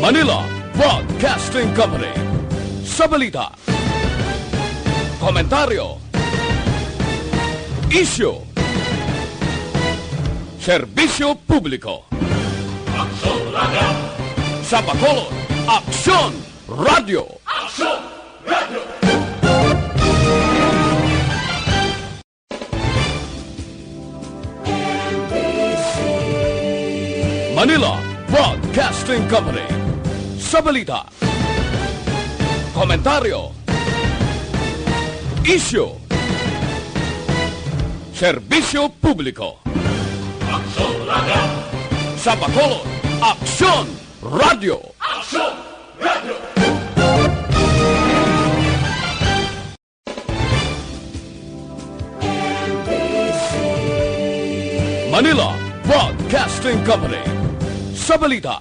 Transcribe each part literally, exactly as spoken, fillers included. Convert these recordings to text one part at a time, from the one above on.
Manila Broadcasting Company. Sa balita, komentaryo, isyu, serbisyo publiko. Aksyon Radio! Sa Bacolod, Aksyon Radio! Aksyon Radio! Manila Broadcasting Company. Sa balita, komentaryo, isyu, serbisyo publiko. Aksyon Radio! Sa Bacolod, Aksyon Radio! Aksyon Radio! Manila Broadcasting Company. Sa balita,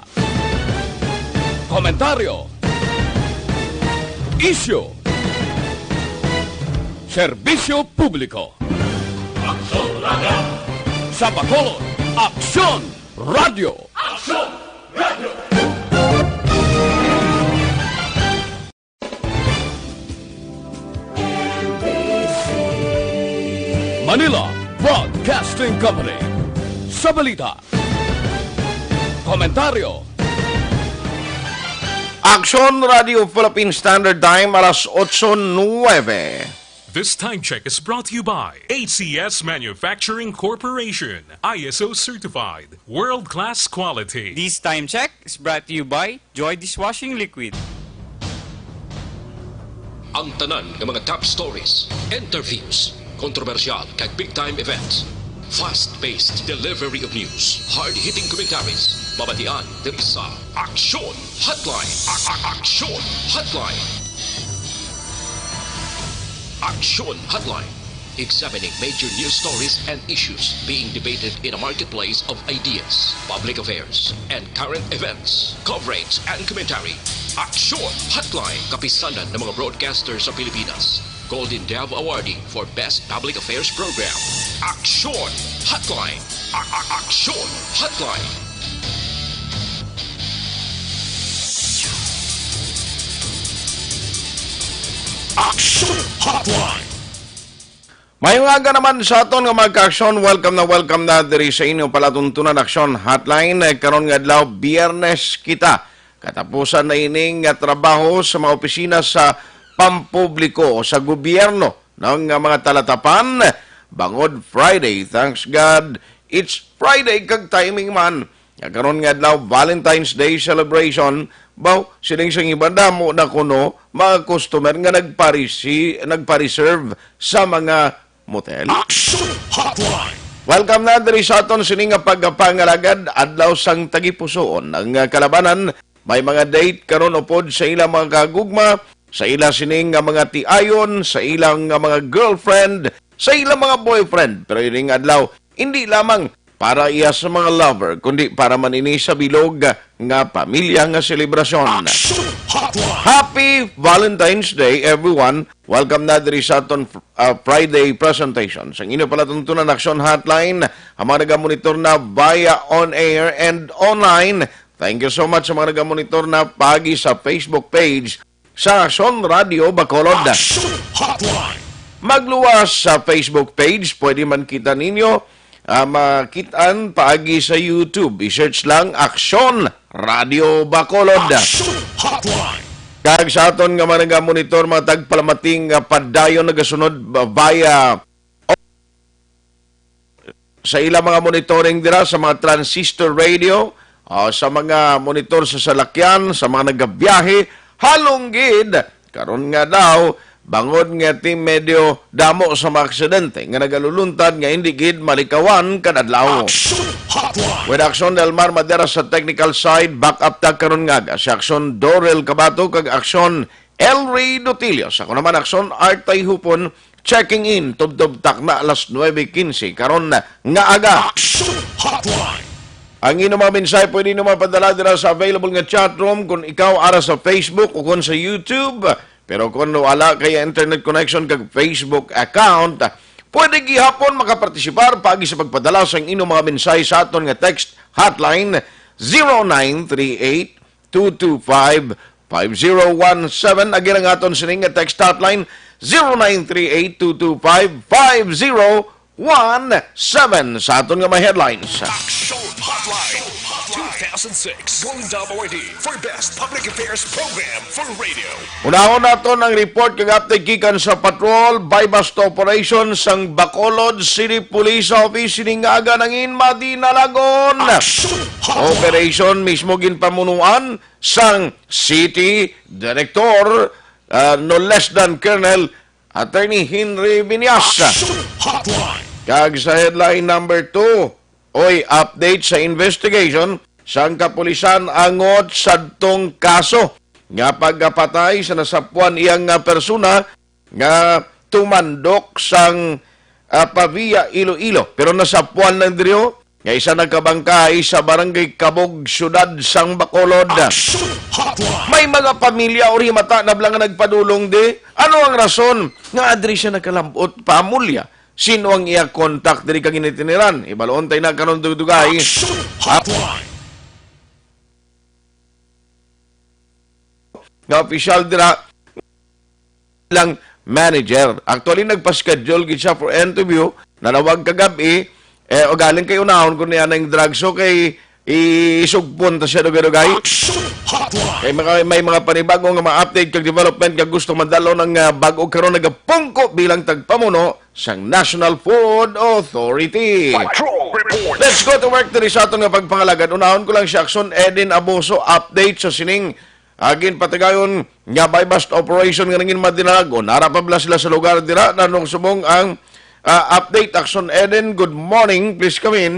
komentaryo, isyu, serbisyo publiko. Aksyon Radio! Sa Bacolod, Aksyon Radio! Aksyon Radio! Manila Broadcasting Company. Sa balita, komentaryo, Aksyon Radio Philippine Standard Time, alas otso nuwebe. This time check is brought to you by A C S Manufacturing Corporation, I S O certified, world-class quality. This time check is brought to you by Joy Dishwashing Liquid. Ang tanan nga mga top stories, interviews, kontrobersyal kag big time events, fast-paced delivery of news, hard-hitting commentaries, mabatian diri sa Aksyon Hotline. A- a- Aksyon Hotline. Aksyon Hotline. Examining major news stories and issues being debated in a marketplace of ideas, public affairs, and current events, coverage and commentary. Aksyon Hotline, kapisanan ng mga broadcaster sa Pilipinas. Golden Dove Awardee for Best Public Affairs Program. Aksyon Hotline. A- a- Aksyon Hotline. Aksyon Hotline. Maayong aga naman sa aton nga mga ka-aksyon. Welcome na welcome na diri sa inyo palatuntunan Aksyon Hotline. Eh, karon nga adlaw, Biyernes kita. Katapusan na ini nga trabaho sa mga opisina sa pampubliko o sa gobyerno ng, ah, mga talatapan. Bangod Friday, thanks God, it's Friday kag timing man. Nga karon nga adlaw, Valentine's Day celebration, baw, sining sa iban damo na kuno mga customer nga nagparisi-, nagpa-reserve sa mga motel. Action Hotline! Welcome na diri sa aton sini nga pagpangalagad, adlaw sang tagipusoon. Ang, ah, kalabanan, may mga date karon upod sa ilang mga kagugma, sa ila sini nga mga tiayon, sa ilang nga mga girlfriend, sa ilang mga boyfriend. Pero ining adlaw, hindi lamang para iya sa mga lover, kundi para man ini sa bilog nga pamilya nga selebrasyon. Action Hotline! Happy Valentine's Day, everyone! Welcome na diri sa aton, uh, Friday presentation. Sa inyo palatuntunan Action Hotline, ang mga nagamonitor na via on air and online. Thank you so much sa mga nagamonitor na pagi sa Facebook page sa Action Radio Bacolod. Action Hotline. Magluwas sa Facebook page, pwede man kita ninyo, ah, makitaan paagi sa YouTube. I-search lang Action Radio Bacolod. Action Hotline. Kag sa aton nga mga nagamonitor, mga tagpalamating nga padayon nagasunod ba-, via sa ila mga monitoring dira sa mga transistor radio, ah, sa mga monitor sa salakyan, sa mga nagabiyahe, halong gid karon nga daw, bangod nga ti medyo damo sa mga aksidente nga nagaluluntad nga hindi gid malikawan kada adlaw. Action Hotline. With Action Del Mar Madera sa technical side, back up ta karon nga aga si Action Dorel Cabato kag Action El Rey Dotillo. Sa ko naman, Action Artay Hupon, checking in, tubtob takna alas nuebe quince karon nga aga. Action Hotline. Ang inyong mga mensahe pwede nyo mapadala dira sa available nga chat room kung ikaw ara sa Facebook o kung sa YouTube. Pero kung wala kay internet connection kag Facebook account, pwede gihapon makapartisipar paagi sa pagpadala sa inyong mga mensahe sa aton nga text hotline zero nine three eight two two five, five zero one seven. Again, ang aton sining nga text hotline, zero nine three eight two two five, five zero one seven. Sa aton nga mga headlines. Action Hotline two thousand six Golden Dome Awardee for Best Public Affairs Program for Radio. Unahon naton ang report kag update gikan sa patrol, buy-bust operation sang Bacolod City Police Office sining nga aga nangin madinalagon. Action Hotline. Operation mismo ginpamunuan sang City Director, ah, no less than Colonel Attorney Henry Viñas. Action Hotline. Kag sa headline number two, oy, update sa investigation sang kapulisan angot sadtong kaso nga pagkapatay sa nasapuan iyang nga persona nga tumandok sang, ah, Pavia, Iloilo. Pero nasapuan lang diri, oh, nga isa nagkabangkay sa Barangay Cabog, Siyudad sang Bacolod. Action Hotline. May mga pamilya or himata na bala nga nagpadulong di. Ano ang rason nga adri siya nagkalambot? Pamulya. Sino ang iya contact diri kag ginitiniran? Ibaloon tay na karon dugdugay. Action Hotline. Nga opisyal dira lang manager. Actually, nagpa-schedule gid siya for interview, nanawag kagab-i, eh, o galing kay unahon ko niya na yung drug, so kay isugpon ta siya dugay-dugay. Action Hotline. Kay mga, may mga panibago nga mga update kag development nga gusto madalo ng, ah, bago karon nagapungko bilang tagpamuno sang National Food Authority. Patrol Report. Let's go to work diri sa aton nga pagpangalagad. Unahon ko lang si Action Eden Abuso update sa sining agin patagayon nga buy-bust operation nga nangin madinalagon. Ara pa bala sila sa lugar dira, nanong subong ang, ah, update. Action Eden, good morning. Please come in.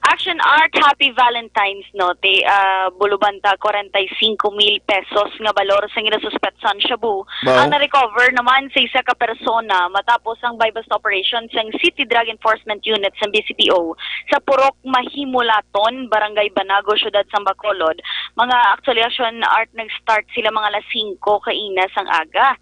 Action Art, happy Valentine's, no? Ti, ah, buluban ta, kwarenta y cinco mil pesos nga balor sang ginasuspetsan shabu ang na-recover naman sa isa ka persona matapos ang buy-bust operation sang City Drug Enforcement Unit sang B C P O sa Purok Mahimulaton, Barangay Banago, Siyudad sang Bacolod. Mga actually, Action Art, nag-start sila mga alas singko kaina sang aga.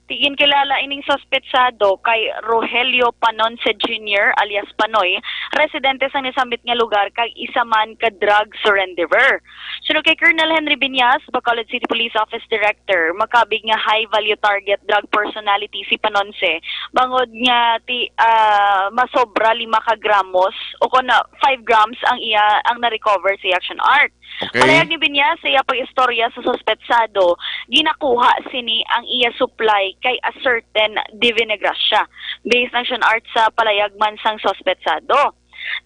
Ti ginkilala ining suspetsado kay Rogelio Panonce Junior alias Panoy, residente sang nasambit nga lugar kag isa man ka drug surrenderer. Suno kay Colonel Henry Viñas, Bacolod City Police Office Director, makabig nga high value target drug personality si Panonce, bangod nga ti, ah, masobra lima ka gramos o kon five grams ang iya, ang na-recover sa Action Art. Okay. Palayag ni Viñas, sa iya pag-istorya sa suspetsado, ginakuha sini ang iya supply kay a certain Divine Gracia. Based ang Action Art sa palayag man sang suspetsado.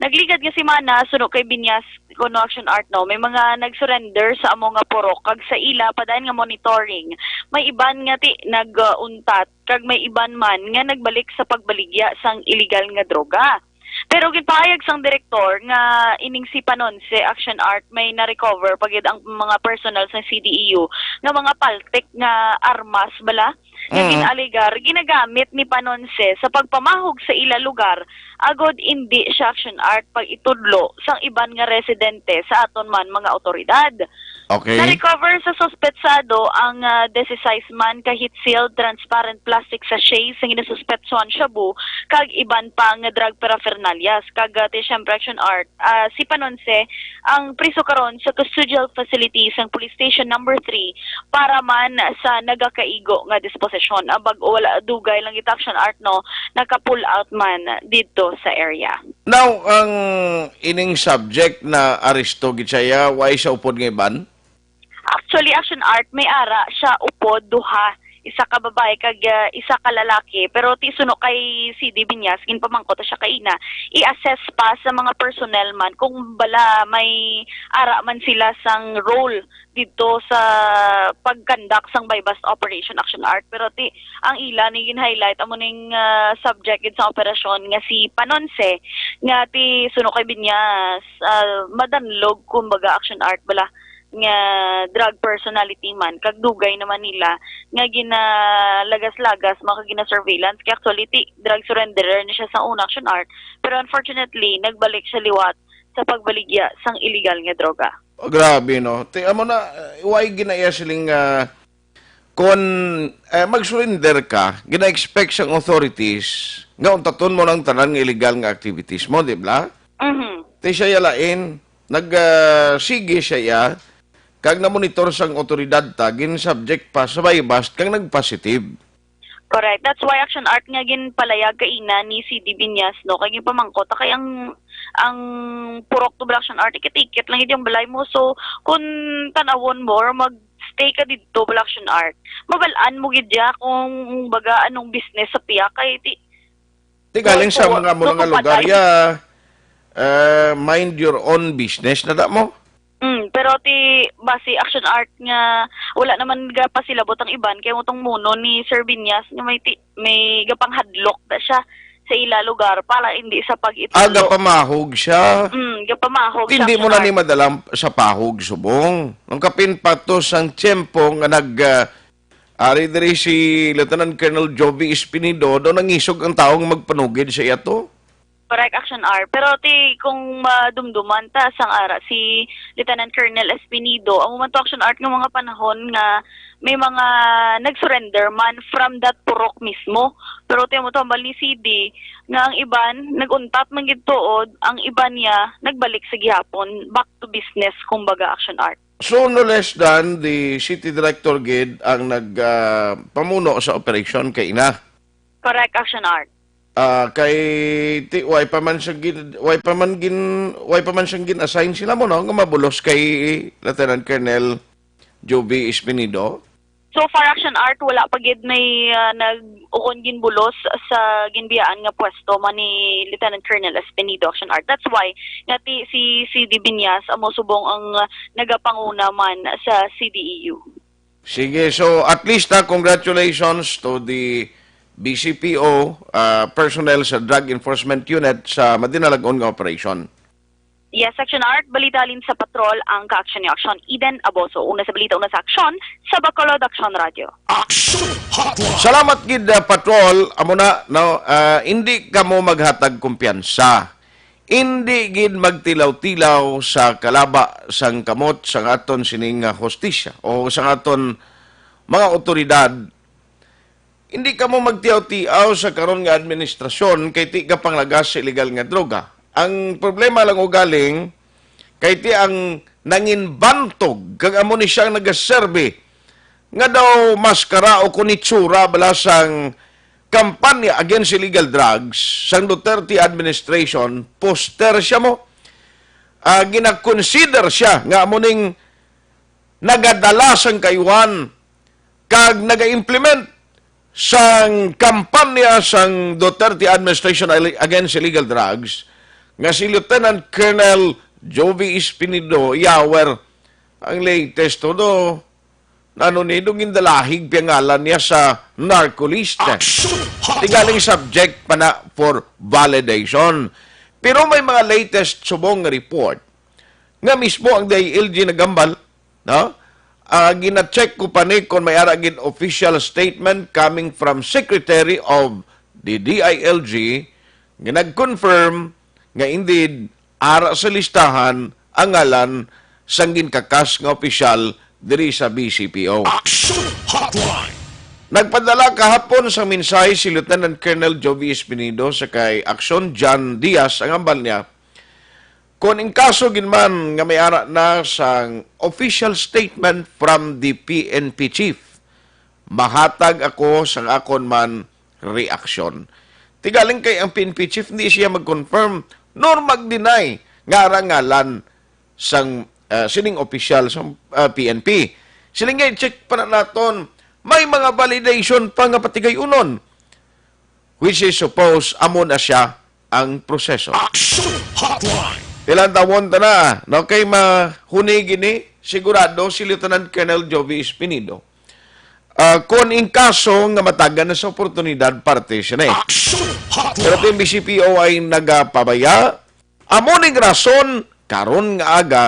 Nagligad nga semana, suno kay Viñas, kuno Action Art, no, may mga nag-surrender sa amo nga purok, kag sa ila padayon nga monitoring, may iban nga ti nag-untat, kag may iban man nga nagbalik sa pagbaligya sang iligal nga droga. Pero ginpahayag sang direktor nga ining si Panonce Action Art may na-recover pa gid ang mga personnel sa C D E U nga mga paltik nga armas bala nga Mm. gin-alegar ginagamit ni Panonce sa pagpamahog sa ila lugar agod indi siya Action Art pag-itudlo sang iban nga residente sa aton man mga awtoridad. Okay. Na-recover sa suspetsado ang, ah, dese-sais man ka heat-sealed transparent plastic sachet sa ginasuspetsuhan shabu kag iban pa nga drug paraphernalias. Kag, ah, ti siyempre, Action Art, ah, si Panonce ang priso karon sa custodial facility sang Police Station Number Three para man sa nagakaigo nga disposisyon. Ang bag-o wala dugay lang ito, Action Art, no, naka-pull out man didto sa area. Now, ang ining subject na aresto gid siya, wala siya upod nga iban? Actually, Action Art, may ara siya upod, duha, isa ka babae kag, ah, isa ka lalaki. Pero ti suno kay C D Viñas, ginpamangkot siya kaina, i-assess pa sa mga personnel man kung bala may ara man sila sang role didto sa pag-conduct sang buy-bust operation, Action Art. Pero ti, ang ila ni gin-highlight amo ning, ah, subject gid sa operasyon nga si Panonce, nga ti suno kay Viñas, ah, madanlog, kumbaga, Action Art bala, nga drug personality man, kag dugay naman nila nga ginalagas-lagas, mga gina-surveillance. Kay actually, ti, drug surrenderer ni siya sa una, Action Art, pero unfortunately, nagbalik siya liwat sa pagbaligya sang iligal nga droga. Oh, grabe, no? Ti, amo na, uh, why ginaiya siling, ah, kon, eh, mag-surrender ka, gina-expect sang authorities nga untaton mo ang tanan nga illegal nga activities mo, di ba? Mhm. Ti siya yalain, nag, ah, sige siya ya, kag namonitor sang awtoridad ta, gin-subject pa sa buy-bust kang nag-positive. Correct. That's why Action Art nga ginpalayag kaina ni C D Binyas, no? Kay ginpamangkot ta kay ang, ang purok to Action Art, ikit-ikit lang gid yung balay mo. So, kung tanawon mo or mag-stay ka dito, Action Art, mabal-an mo gid ya kung baga anong business sa piya kay ti Ti galing sa mga mo nga lugar ya, eh, mind your own business na da mo. Mm, pero ti basi Action Art nga wala naman ga pasilabot ang iban kay mo tong muno ni Sir Binyas nga may ti, may gapanghadlok da siya sa ila lugar para hindi sa pag Ah, gapamahog siya. Mm, gapamahog siya. Hindi mo na ni madalam sa pahog subong. Ang kapin patos ang tiyempo nga nag ah, Ari diri si Lieutenant Colonel Jovi Espinido, daw nangisog ang tawo nga magpanugid sa iya to. Correct, Action R. Pero ti kung madumduman ta sang ara si Lieutenant Colonel Espinido, amo man to, Action R, nga mga panahon nga may mga nag-surrender man from that purok mismo. Pero ti amo to hambal ni C D nga ang iban nag-untat man gid tuod, ang iban niya nagbalik sa gihapon, back to business, kumbaga, Action R. So, no less than the city director gid ang nag, ah, pamuno sa operation kay ina. Correct, Action Art. Ah, kay ti, way pa man siya gin, way pa man gin, way pa man siyang gin-assign sila mo, no, nga mabulos kay Lieutenant Colonel Jovi Espinido. So far, Action Art, wala pa gid may, ah, nag-, ukon ginbulos sa ginbiyaan nga pwesto man ni Lieutenant Colonel Espinido, Action Art. That's why nga ti, si C D Binyas amo subong ang, ah, nagapanguna man sa C D E U. Sige, so at least, ah, congratulations to the B C P O, ah, personnel sa Drug Enforcement Unit sa madinalag-on nga operation. Yes, Action Art, balita halin sa patrol ang kaaksyon ni Action Eden Aboso. Una sa balita, una sa aksyon, sa Bacolod Action Radio. Action Hotline. Salamat gid, ah, patrol. Amo na, no, ah, hindi kamo maghatag kumpiyansa. Hindi gid magtilaw-tilaw sa kalaba sang kamot sang aton sining, ah, hustisya o sang aton mga awtoridad. Hindi kamo magtiaw-tiaw sa karon nga administrasyon kay ti gapanglagas sa illegal nga droga. Ang problema lang ugaling kay ti ang nanginbantog kag amo ni siya ang nagaserbi nga daw maskara o kon itsura bala sang kampanya against illegal drugs sang Duterte administration, poster siya mo. Ah, ginakonsider siya nga amo ning nagadala sang kaayuhan kag naga-implement sang kampanya sang Duterte administration ali-, against illegal drugs nga si Lieutenant Colonel Jovi Espinido Yawer. Ang latest to do, ano ni, do gindalahig piyangalan niya sa narco list. Action Hotline. Ti galing subject pa na for validation. Pero may mga latest subong nga report nga mismo ang D I L G nagambal, no? Ah, gina-check ko pa ni kung may ara gid official statement coming from Secretary of the D I L G nga nag-confirm nga indeed ara sa listahan ang ngalan sang ginkakas nga opisyal diri sa B C P O. Action Hotline. Nagpadala kahapon sang mensahe si Lieutenant Colonel Jovi Espinido sa kay Action John Diaz, ang hambal niya, kon in kaso gid man nga may ara na sang official statement from the P N P chief, mahatag ako sang akon man reaksyon. Ti galing kay ang P N P chief, hindi siya mag-confirm nor mag-deny nga ara ngalan sang, ah, sining opisyal sa, ah, P N P. Siling nga, i-check pa na naton, may mga validation pa nga patigayunon, which is suppose amo na siya ang proseso. Action Hotline. Tilantawon ta na, no? Kay mahuni gini, sigurado si Lieutenant Colonel Jovi Espinido. Ah, kung in kaso nga matagan na sa oportunidad, parte siya na eh. Action Hotline. Pero ang B C P O ay nagapabaya. Amo ning rason, karon nga aga,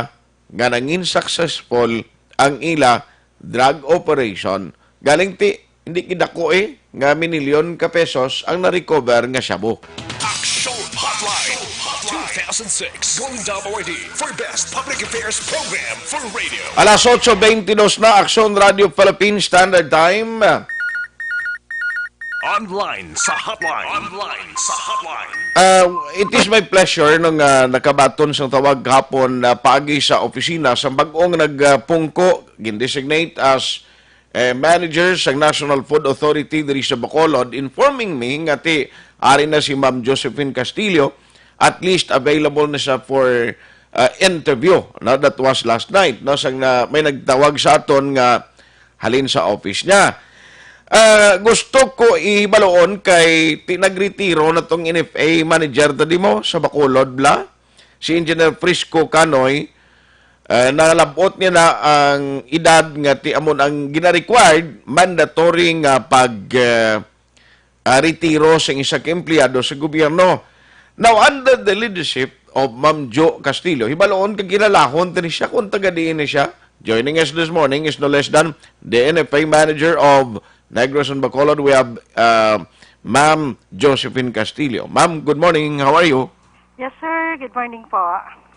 nga nangin successful ang ila drug operation. Galing ti, hindi gid dako eh, nga minilyon ka pesos ang na-recover nga shabu. Action Hotline, two thousand six Golden Dome Awardee for Best Public Affairs Program for Radio. Alas otso bentidós na, Aksyon Radio Philippines Standard Time. Online sa hotline. Online sa hotline. Uh, it is my pleasure nung uh, nakabaton sang tawag kahapon na paagi sa opisina sa bagong nagpungko, gindesignate as eh, manager sa National Food Authority diri sa Bacolod, informing me nga ti ari na si Ma'am Josephine Castillo, at least available na siya for uh, interview. No? That was last night. No? Sang na, may nagtawag sa aton nga halin sa office niya. Ah, gusto ko ibaloon kay ti nagretiro na tong N F A manager tadi mo sa Bacolod bla, si Engineer Frisco Canoy. Ah, nalabot niya na ang edad nga ti amon ang gina-required mandatory nga pag ah, ah, retiro sang isa ka empleyado sa gobyerno. Now, under the leadership of Ma'am Jo Castillo, hibaloon ka, kilalahon tani siya kung taga diin ni siya. Joining us this morning is no less than the N F A manager of Negros and Bacolod. We have uh, Ma'am Josephine Castillo. Ma'am, good morning. How are you? Yes, sir. Good morning po.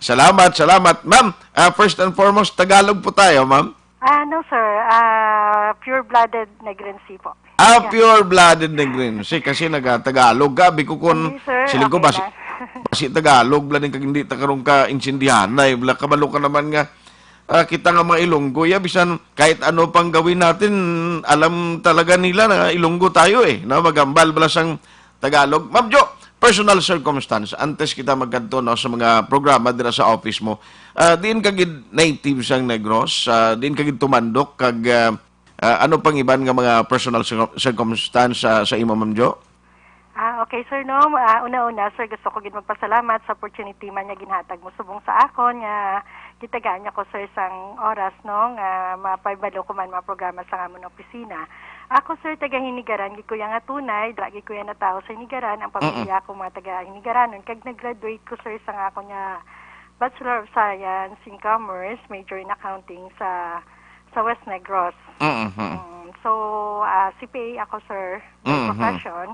Salamat, salamat. Ma'am, ah, first and foremost, Tagalog po tayo, ma'am. Ah, no, sir. Ah, pure-blooded Negrense po. Ah, yeah, pure-blooded Negrense. Kasi naga-Tagalog ka. Abi ko kun Hindi, sir. Siling ko, okay basi, lang. Basi Tagalog, bla din kag hindi ta karon ka intindihan na, eh. Bla, kabalo ka naman nga, ah, kita nga mga Ilonggo, ya, bisan kahit ano pang gawin natin, alam talaga nila na Ilonggo tayo, eh. No? Magambal, bla sang Tagalog. Ma'am Jo, personal circumstance, antes kita magkadto, no, sa mga programa dira sa office mo, ah, diin ka gid native sang Negros? Ah, diin ka gid tumandok? Kag ah, ah, ano pang iban nga mga personal cir- circumstance sa, sa imo, Ma'am Jo? Ah, okay, sir, no? Ah, una-una, sir, gusto ko gid magpasalamat sa opportunity man nga ginhatag mo subong sa akon nga gitagaan niya ko, sir, sang oras, no, nga mapahibalo ko man mga programa sa amon opisina. Ako, sir, taga Hinigaran gid ko ya nga tunay, dira gid ko ya natawo sa Hinigaran. Ang pamilya ko mga taga Hinigaranon, kag nag-graduate ko, sir, sa nga ako nga Bachelor of Science in Commerce, major in Accounting sa sa West Negros. Mm-hmm. Mm, so, ah, C P A ako, sir, by Mm-hmm. profession.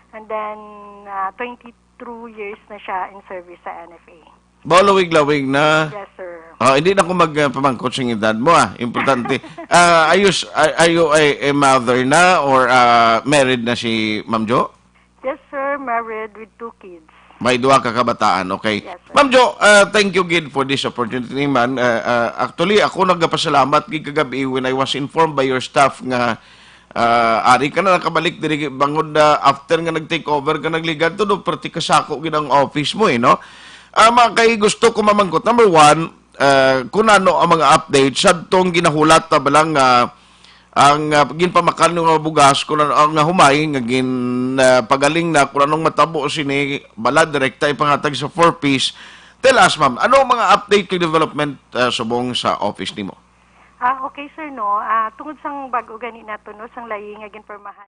And then, ah, twenty-two years na siya in service sa N F A. Ba, lawig-lawig na. Yes, sir. Ah, hindi na ko magpamangkot sa edad mo, ah. Importante. Ah, are you, s- are are you a, a mother na or ah, married na si Ma'am Jo? Yes, sir. Married with two kids. May duha ka kabataan, okay. Yes, sir. Ma'am Jo, ah, thank you gid for this opportunity, man. Ah, ah, actually, ako nagapasalamat gid kagabi when I was informed by your staff nga ah, ari ka na nakabalik diri bangod na after nga nag-take over ka, nagligad to, do, perti ka sako gid ang office mo, eh, no? Ah, ma-, kay gusto ko mamangkot. Number one, ah, kung ano ang mga update sa tong ginahulat ta ba lang nga ang, ah, ginpamakal nga bugas, kung ano ang, ah, humay nga gin, ah, pagaling na, kung anong matabo sini, bala direkta ipangatag sa Four Ps. Tell us, ma'am, ano ang mga update kag development, ah, subong sa office nimo? Ah, okay, sir, no. Ah, tungod sang bag-o gani nato, no, sang layi nga ginpormahan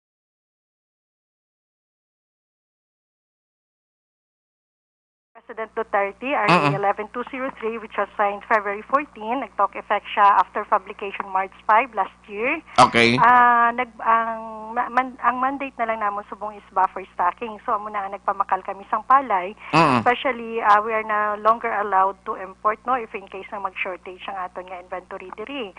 President Duterte, R A Mm-mm. eleven two zero three, which was signed February fourteen, nag-took effect siya after publication March five last year. Okay. Ah, nag ang ma- man, ang mandate na lang namon subong is buffer stocking. So amo na ang nagpamakal kami sang palay. Mm. Especially, ah, we are no longer allowed to import, no, if in case na mag-shortage ang aton nga inventory diri.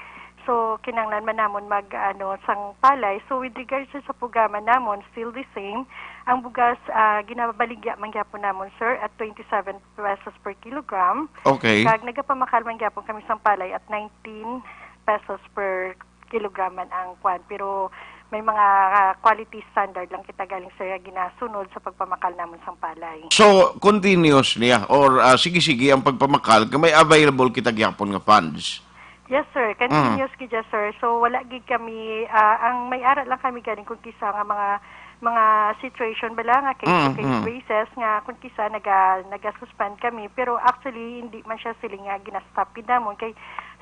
So kinahanglan man namon mag ano sang palay. So with regards sa programa namon, still the same. Ang bugas, ah, ginabaligya man gyapon namon, sir, at twenty-seven pesos per kilogram. Okay. Kag nagapamakal man gyapon kami sang palay at nineteen pesos per kilogram man ang kwan. Pero may mga, ah, quality standard lang kita galing, sir, nga ginasunod sa pagpamakal namon sang palay. So, continuous niya or, ah, sige-sige ang pagpamakal kay may available kita gyapon nga funds? Yes, sir. Continuous gid, yes, sir. So, wala gid kami, ah, ang may ara lang kami galing kung kisa nga mga, mga situation bala nga case-to-case Mm, mm. basis nga kung kisa naga, naga-suspend kami. Pero actually, hindi man siya sila nga gina-stop gid namon. Kay,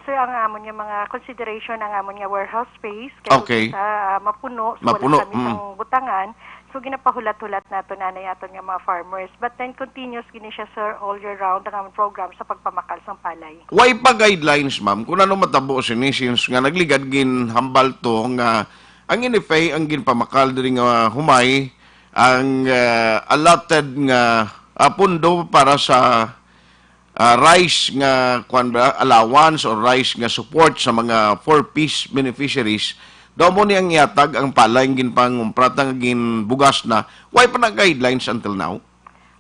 sir, ang amon nga mga consideration, ang amon nga warehouse space, kay Okay. kung kisa, ah, mapuno, so Mapuno, wala kami mm. sang butangan. So, ginapahulat-hulat nato na anay aton nga mga farmers. But then, continuous gini siya, sir, all year round ang among program sa pagpamakal sang palay. Way pa guidelines, ma'am, kung ano matabo sini since nga nagligad ginhambal to nga ang N F A ang ginpamakal diri nga humay ang, ah, allotted nga, ah, pundo para sa ah, rice nga, kuwan ba, allowance or rice nga support sa mga Four Ps beneficiaries, Daw mo ni ang ihatag ang palay nga ginpangumpra ta nga ginbugas na. Why pa na guidelines until now?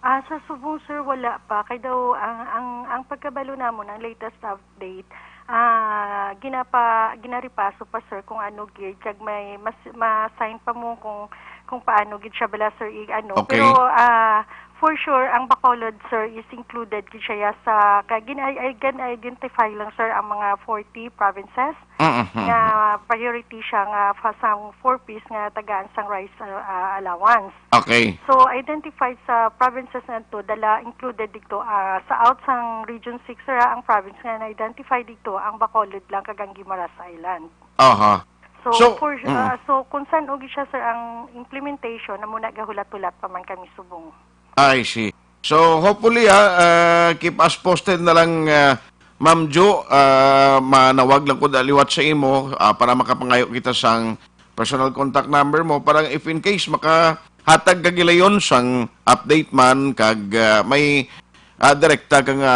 Ah, sa subong, sir, wala pa. Kay daw, ang, ang, ang pagkabalo namon, ang latest update, ah, ginapa-, ginaripaso pa, sir, kung ano gid, kag may mas, ma-sign pa mo kung, kung paano gid siya bala, sir, i-, ano. Okay. Pero, ah, for sure, ang Bacolod, sir, is included gid siya sa, ka-, gin-, ay, ay, gin-identify lang, sir, ang mga forty provinces Mm-hmm. nga priority siya nga fa-, sang four Ps nga tagaan sang rice, uh, uh, allowance. Okay. So, identified sa provinces na to, dala included dito, ah, sa out sang Region six, sir, ah, ang province nga na-identify dito, ang Bacolod lang kag ang Guimaras Island. Aha. So, So, for, mm. ah, so, kung san-o gid siya, sir, ang implementation, na muna gahulat-hulat pa man kami subong. I see. So, hopefully, ha, ah, keep us posted na lang, ah, Ma'am Jo, ah, manawag lang ko liwat sa imo, ah, para makapangayo kita sang personal contact number mo, para if in case makahatag ka gilayon sang update man kag, ah, may, ah, direkta ka nga,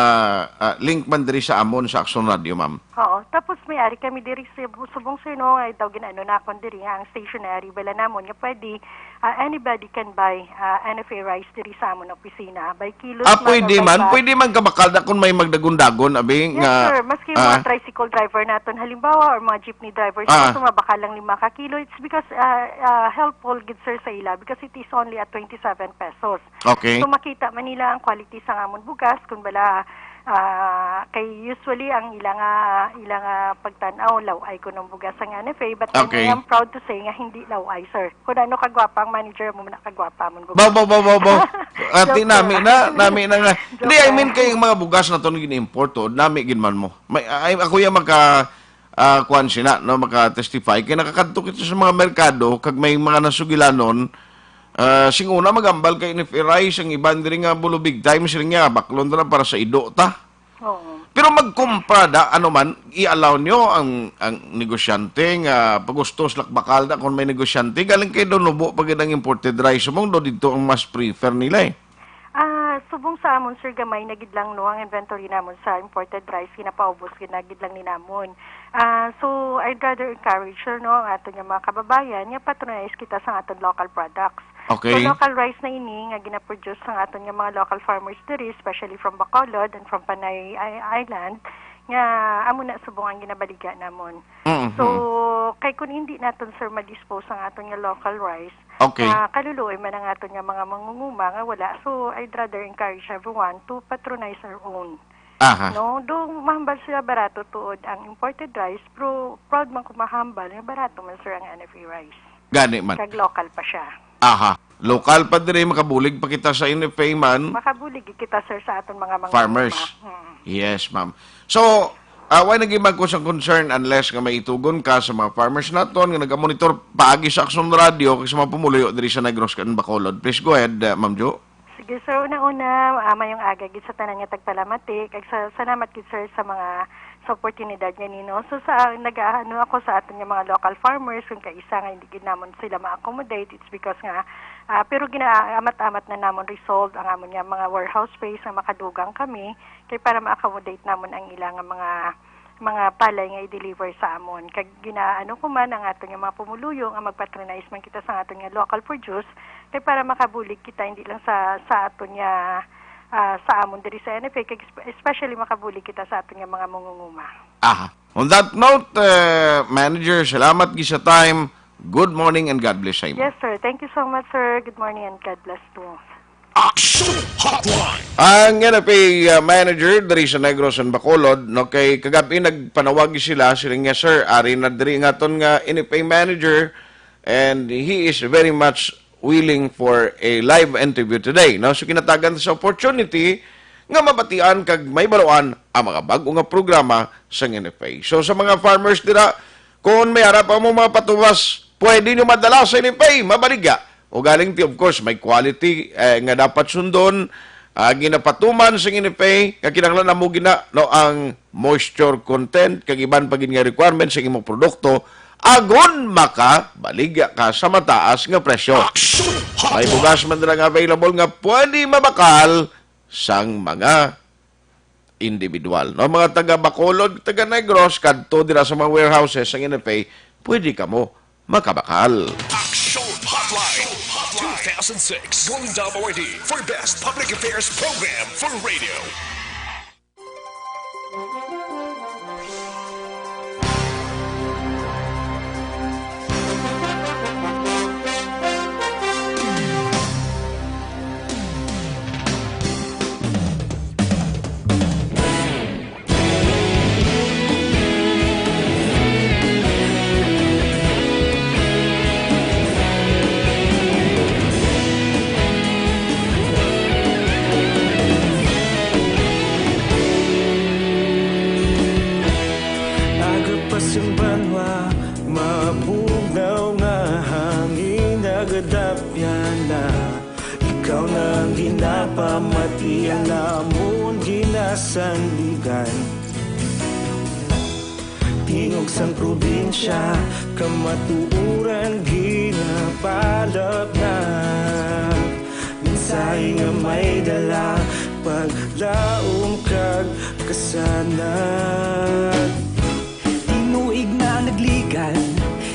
ah, link man diri sa amon sa Aksyon Radio, ma'am. Oo. Tapos may ari kami diri sa bu-, subong, sir, no, ay daw gin-ano na akon diri nga ang stationery bala namon nga pwede, ah, anybody can buy, ah, N F A rice diri sa amon opisina. By kilos Ah, man or pwede by man. bag. Pwede man kabakal na kung may magdagon-dagon, abi, Yes, nga, sir. Maski ah. mga tricycle driver naton, halimbawa, or mga jeepney drivers Ah. naton, mabakal lang lima ka kilo. It's because, ah, ah, helpful gid, sir, sa ila because it is only at twenty-seven pesos. Okay. So, makita man nila ang quality sa amon bugas, kung bala, ah, kay usually ang ila nga, ila nga pagtan-aw, law-ay ko ng bugas ang N F A, but then Okay. I am proud to say nga hindi law-ay, sir. Kung ano kagwapa ang manager mo, na kagwapa mo. Baw, baw, baw, baw, baw. Ati, Joke nami lang. na, nami na nga. Joke Hindi, I lang. mean, kay ang mga bugas na to, gin-import, oh, nami gid man mo. May, ay, ako yung maka, ah, kuwan sila, no, maka-testify. Kaya nakakadto kita sa mga merkado, kag may mga nasugilanon, ah, sing una, magambal kay N F A rice, ang iban diri nga bulo big time, sila nga, baklon na lang para sa ido ta. Oo. Pero magkumpra da, ano man, i-allow nyo ang, ang negosyante nga pagustos lakbakal da kung may negosyante, galing kay do nubo pa gid ang imported rice, mong do dito ang mas prefer nila eh. Ah, subong sa amon, sir, gamay na gid lang, no, ang inventory namon sa imported rice, ginapaubos gid na gid lang ni namon. Ah, so, I'd rather encourage, sir, no, ang aton nga mga kababayan, nga patronize kita sa aton local products. Okay. So, local rice na ini nga ginaproduce sang aton nga mga local farmers diri, especially from Bacolod and from Panay I-, Island, nga amo na subong ang ginabaligya namon. Mm-hmm. So, kay kun hindi naton, sir, ma-dispose ang aton nga local rice, Okay. ah, kaluluoy man ang aton nga mga mangunguma nga wala. So, I'd rather encourage everyone to patronize our own. Aha. No? Do mahambal sila barato tuod ang imported rice, pero proud man ko mahambal nga barato man, sir, ang N F A rice. Gani man. Kag local pa siya. Aha. Local pa diri, makabulig pa kita sa N F A man. Makabulig kita, sir, sa aton mga, mga Farmers. mangunguma. Mm. Yes, ma'am. So, ah, why naging magko sa concern unless nga may itugon ka sa mga farmers naton nga nagamonitor paagi sa Aksyon Radio kag sa mga pumuluyo diri sa Negros kag Bacolod? Please go ahead, uh, Ma'am Jo. Sige, sir. Una-una, ah, mayong aga gid sa tanan nga tagpalamati. Kag sa, salamat gid, sir, sa mga, sa oportunidad nga nino. So, sa, nag-aano ako sa aton nga mga local farmers, kung kaisa nga hindi gid namon sila ma-accommodate, it's because nga, ah, pero ginaamat-amat na namon resolve ang amon nga mga warehouse space nga makadugang kami, kay para ma-accommodate namon ang ila nga mga, mga palay nga i-deliver sa amon. Kag ginaano ko man ang aton nga mga pumuluyo nga magpatronize man kita sa aton nga local produce, kay para makabulig kita hindi lang sa, sa aton nga, ah, sa amon diri sa N F A, kag espe-, especially makabulig kita sa aton nga mga mangunguma. Aha. On that note, uh, Manager, salamat gid sa time. Good morning and God bless sa imo. Yes, sir. Thank you so much, sir. Good morning and God bless too. Action Hotline. Ang N F A, uh, manager diri sa Negros and Bacolod, no, kay kagabi nagpanawag sila, sila nga, "Sir, ari na diri nga aton nga N F A manager, and he is very much willing for a live interview today," no? So, kinatagan sa opportunity nga mabatian kag may baluan ang mga bag-o nga programa sa N F A. So, sa mga farmers dira, kung may ara pa mo mga patuwas, pwede nyo madala sa N F A, mabaligya. O galing ti, of course, may quality, eh, nga dapat sundon, ah, ginapatuman sa N F A, nga kinahanglan namo gina, no, ang moisture content, kag iban pa gid nga requirements sa imong produkto, agon makabaligya ka sa mataas nga presyo. May bugas man dira nga available nga pwede mabakal sang mga individual, no? Mga taga Bacolod, taga Negros, kadto dira sa mga warehouses sang N F A, pwede kamo makabakal. Action Hotline two thousand six Golden Dove Awardee for Best Public Affairs Program for Radio. Nagapasimbanwa, mabugnaw nga hangin, nagadapyan na. Ikaw na ang ginapamati, ang amon ginasandigan. Tingog sang probinsya, kamatuoran ginapalapnap. Mensahe nga may dala, paglaom kag kasanag. Tinuig na nagligan,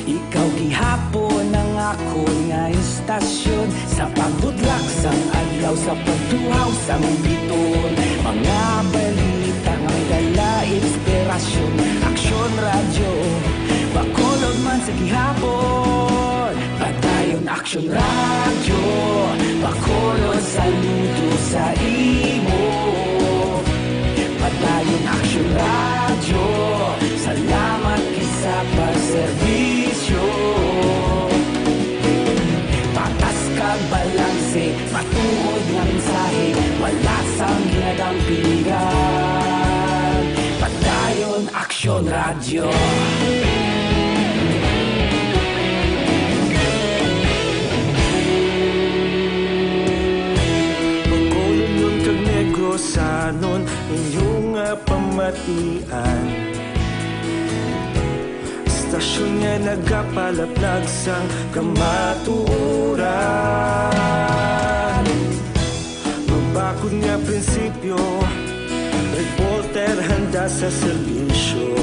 ikaw gihapon ang akon nga istasyon. Sa pagbutlak sang adlaw, sa pagtuhaw sang bituon, mga balita nga may dala inspirasyon. Aksyon Radyo, Bacolod man sa gihapon. Padayon Aksyon Radyo, Bacolod, saludo sa imo. Padayon Aksyon Radyo, salamat gid sa pagserbisyo. Patas kag balanse, matuod nga mensahe, wala sang ginadampigan. Padayon Aksyon Radyo. Bacolodnon kag Negrosanon, inyo nga pamatian. Istasyon nga nagapalaplag sang kamatuoran. Mabakod nga prinsipyo, reporter handa sa serbisyo.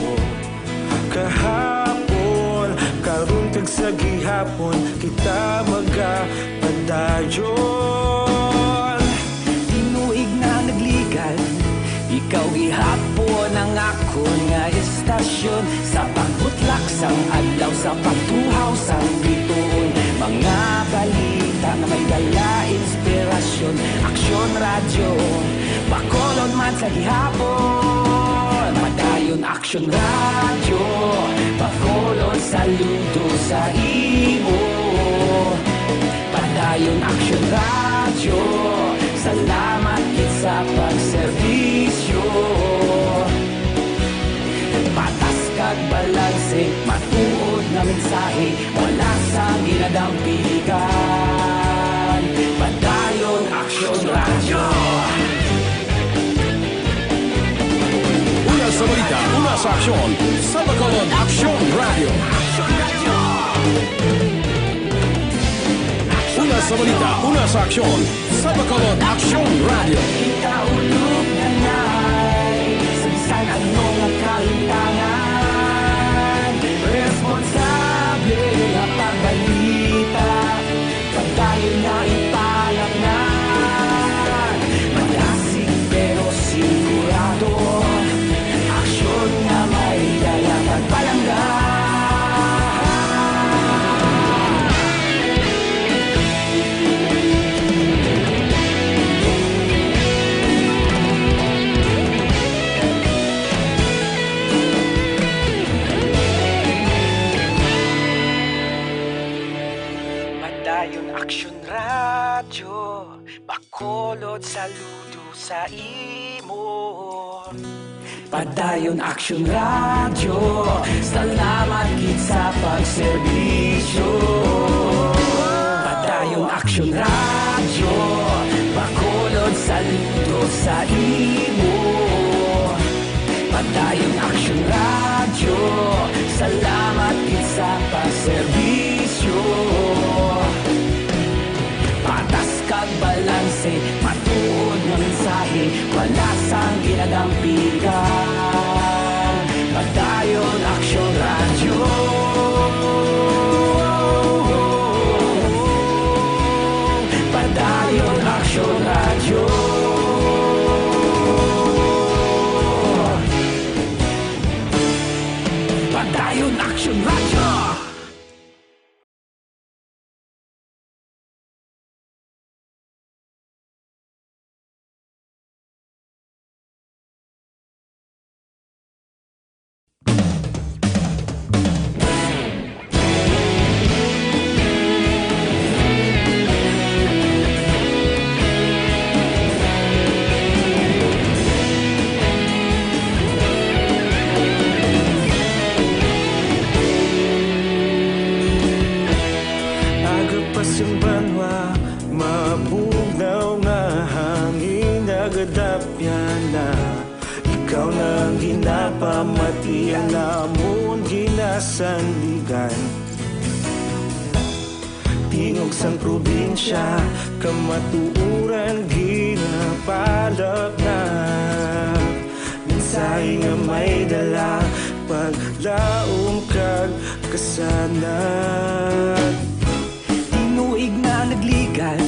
Kahapon, karon, kag sa gihapon, kita magapadayon. Tinuig na nagligan, ikaw gihapon ang akon nga istasyon. Sa pagbutlak sang adlaw, sa pagtuhaw sang bituon, mga balita nga may dala inspirasyon. Aksyon Radyo, Bacolod man sa gihapon. Padayon Aksyon Radyo, Bacolod, saludo sa imo. Padayon Aksyon Radyo, salamat gid sa pagserbisyo. Patas kag balanse, matuod nga mensahe, wala sang ginadampigan. Padayon Aksyon Radyo. Una sa balita, una sa aksyon, sa Bacolod Aksyon Radyo. Una sa balita, una sa aksyon, sa Bacolod Aksyon Radyo. Kita ulog na nay, sa bisan ano nga kahitangan, responsable nga pagbalita. Padayon nga ipalapngan, malasig pero sigurado. Aksyon nga may dala kag palangga. Padayon Aksyon Radyo, Bacolod, saludo sa imo. Padayon Aksyon Radyo, salamat gid sa pagserbisyo. Padayon Aksyon Radyo, Bacolod, saludo sa imo. Padayon Aksyon Radyo, salamat gid sa pagserbisyo. Patas kag balanse, matuod nga mensahe, wala sang ginadampigan. Padayon Aksyon Radyo. lamon ginasandigan. Tingog sang probinsya, kamatuoran ginapalapnag. Mensahe nga may dala, paglaom kag kasanag. Tinuig na nagligad,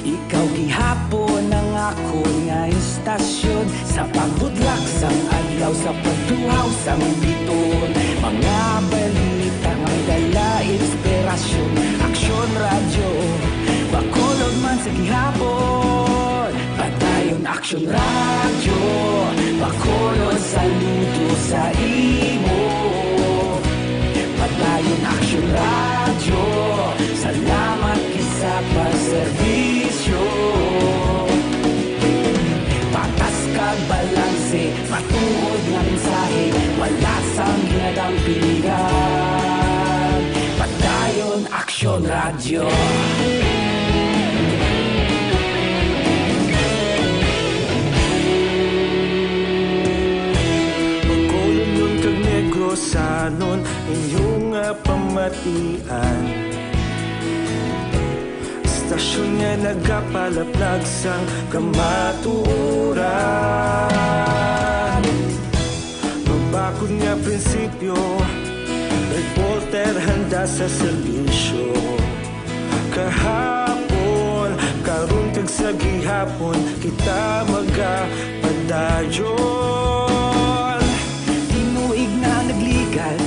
ikaw gihapon ang akon nga istasyon. Sa pagbutlak sang adlaw, sa pagtuhaw sang biton, mga balita nga may dala inspirasyon. Aksyon Radyo, Bacolod man sa gihapon. Padayon Aksyon Radyo, Bacolod, saludo sa imo. Padayon Aksyon Radyo, salamat gid sa pagserbisyo. Patas kag balanse, matuod nga mensahe, wala sang ginadampingan. Padayon Aksyon Radyo. Bacolodnon kag Negrosanon, inyo nga pamatian. Istasyon nga nagapalaplag sang kamatuoran. Mabakod nga prinsipyo, reporter handa sa serbisyo. Kahapon, karon kag sa gihapon, kita magapadayon. Tinuig na nagligad,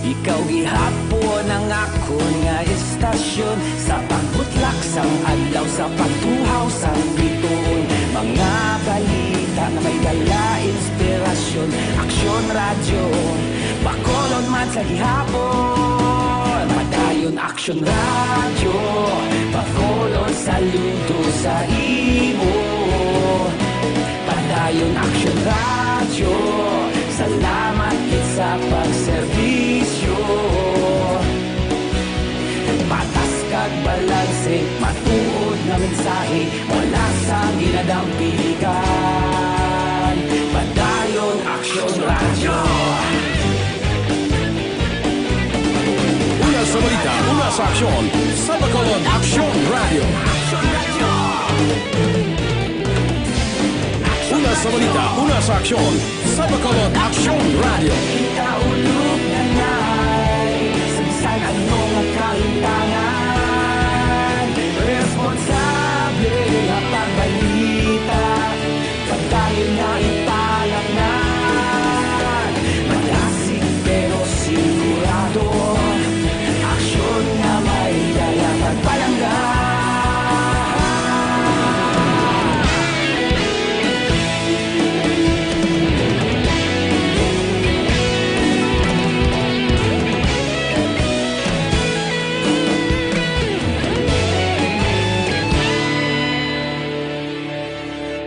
ikaw gihapon ang akon nga istasyon. Sa pagbutlak sang adlaw, sa pagtuhaw sang bituon, mga balita nga may dala inspirasyon. Aksyon Radyo, Bacolod man sa gihapon. Padayon Aksyon Radyo, Bacolod, saludo sa imo. Padayon Aksyon Radyo, salamat gid sa pagserbisyo. Patas kag balanse, matuod nga mensahe, wala sang ginadampigan. Padayon Aksyon Radyo. Una sa balita, una sa aksyon, sa Bacolod Aksyon Radyo. Una sa balita, una sa aksyon, sa Bacolod Aksyon Radyo. Ikaulog na ngay, sa bisan ano nga kahitangan, responsable nga pagbalita. Padayon na ipalapnag, malasig pero sigurado. Aksyon nga may dala pagpalangga.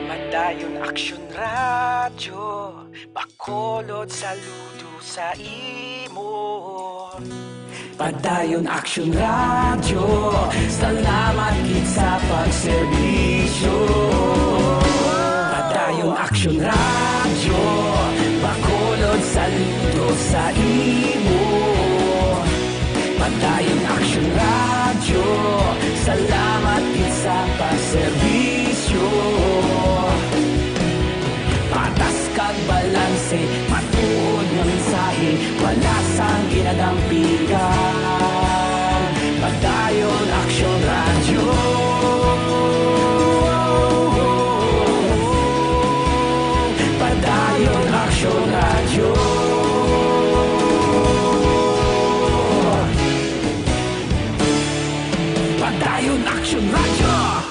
Padayon Aksyon Radyo, Bacolod, saludo sa imo. Padayon Aksyon Radyo, salamat gid sa pagserbisyo. Padayon Aksyon Radyo, Bacolod, saludo sa imo. Padayon Aksyon Radyo, salamat gid sa pagserbisyo. Patas kag balanse, matuod nga mensahe, wala sang ginadampigan. Padayon Aksyon Radyo. Padayon Aksyon Radyo. Padayon Aksyon Radyo.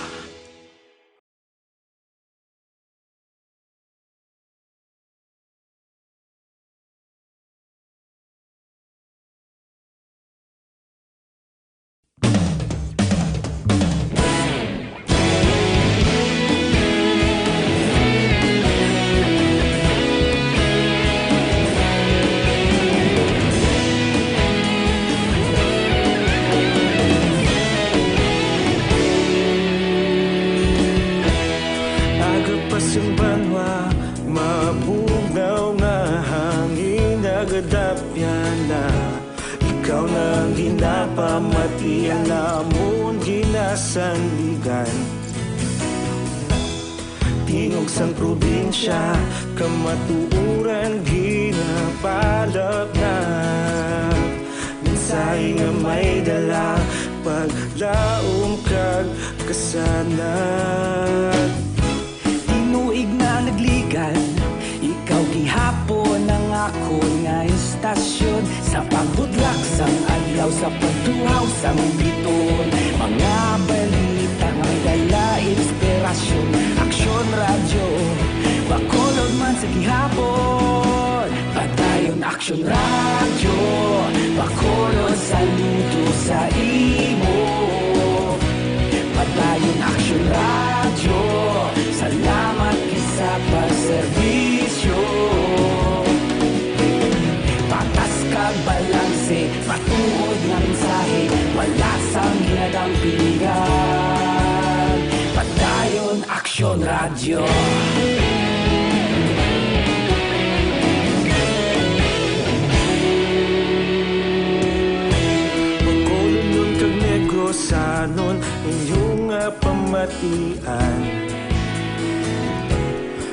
Ikaw na ang ginapamati, ang namon ginasandigan. Tingog sang probinsya, kamatuoran ginapalapnap. Mensahe nga may dala, paglaom kag kasanag. Tinuig na nagligan, ikaw gihapon ang akon nga istasyon. Sa pagbutlak sang adlaw, sa pagtuhaw sang biton, mga balita nga may dala inspirasyon. Aksyon Radyo, Bacolod man sa gihapon. Padayon Aksyon Radyo, Bacolod, saludo sa imo. Padayon Aksyon Radyo, salamat gid sa pagserbisyo. Patas kag balanse, matuod nga mensahe, wala sang ginadampigan. Padayon Aksyon Radyo. Bacolodnon kag Negrosanon, inyo nga pamatian.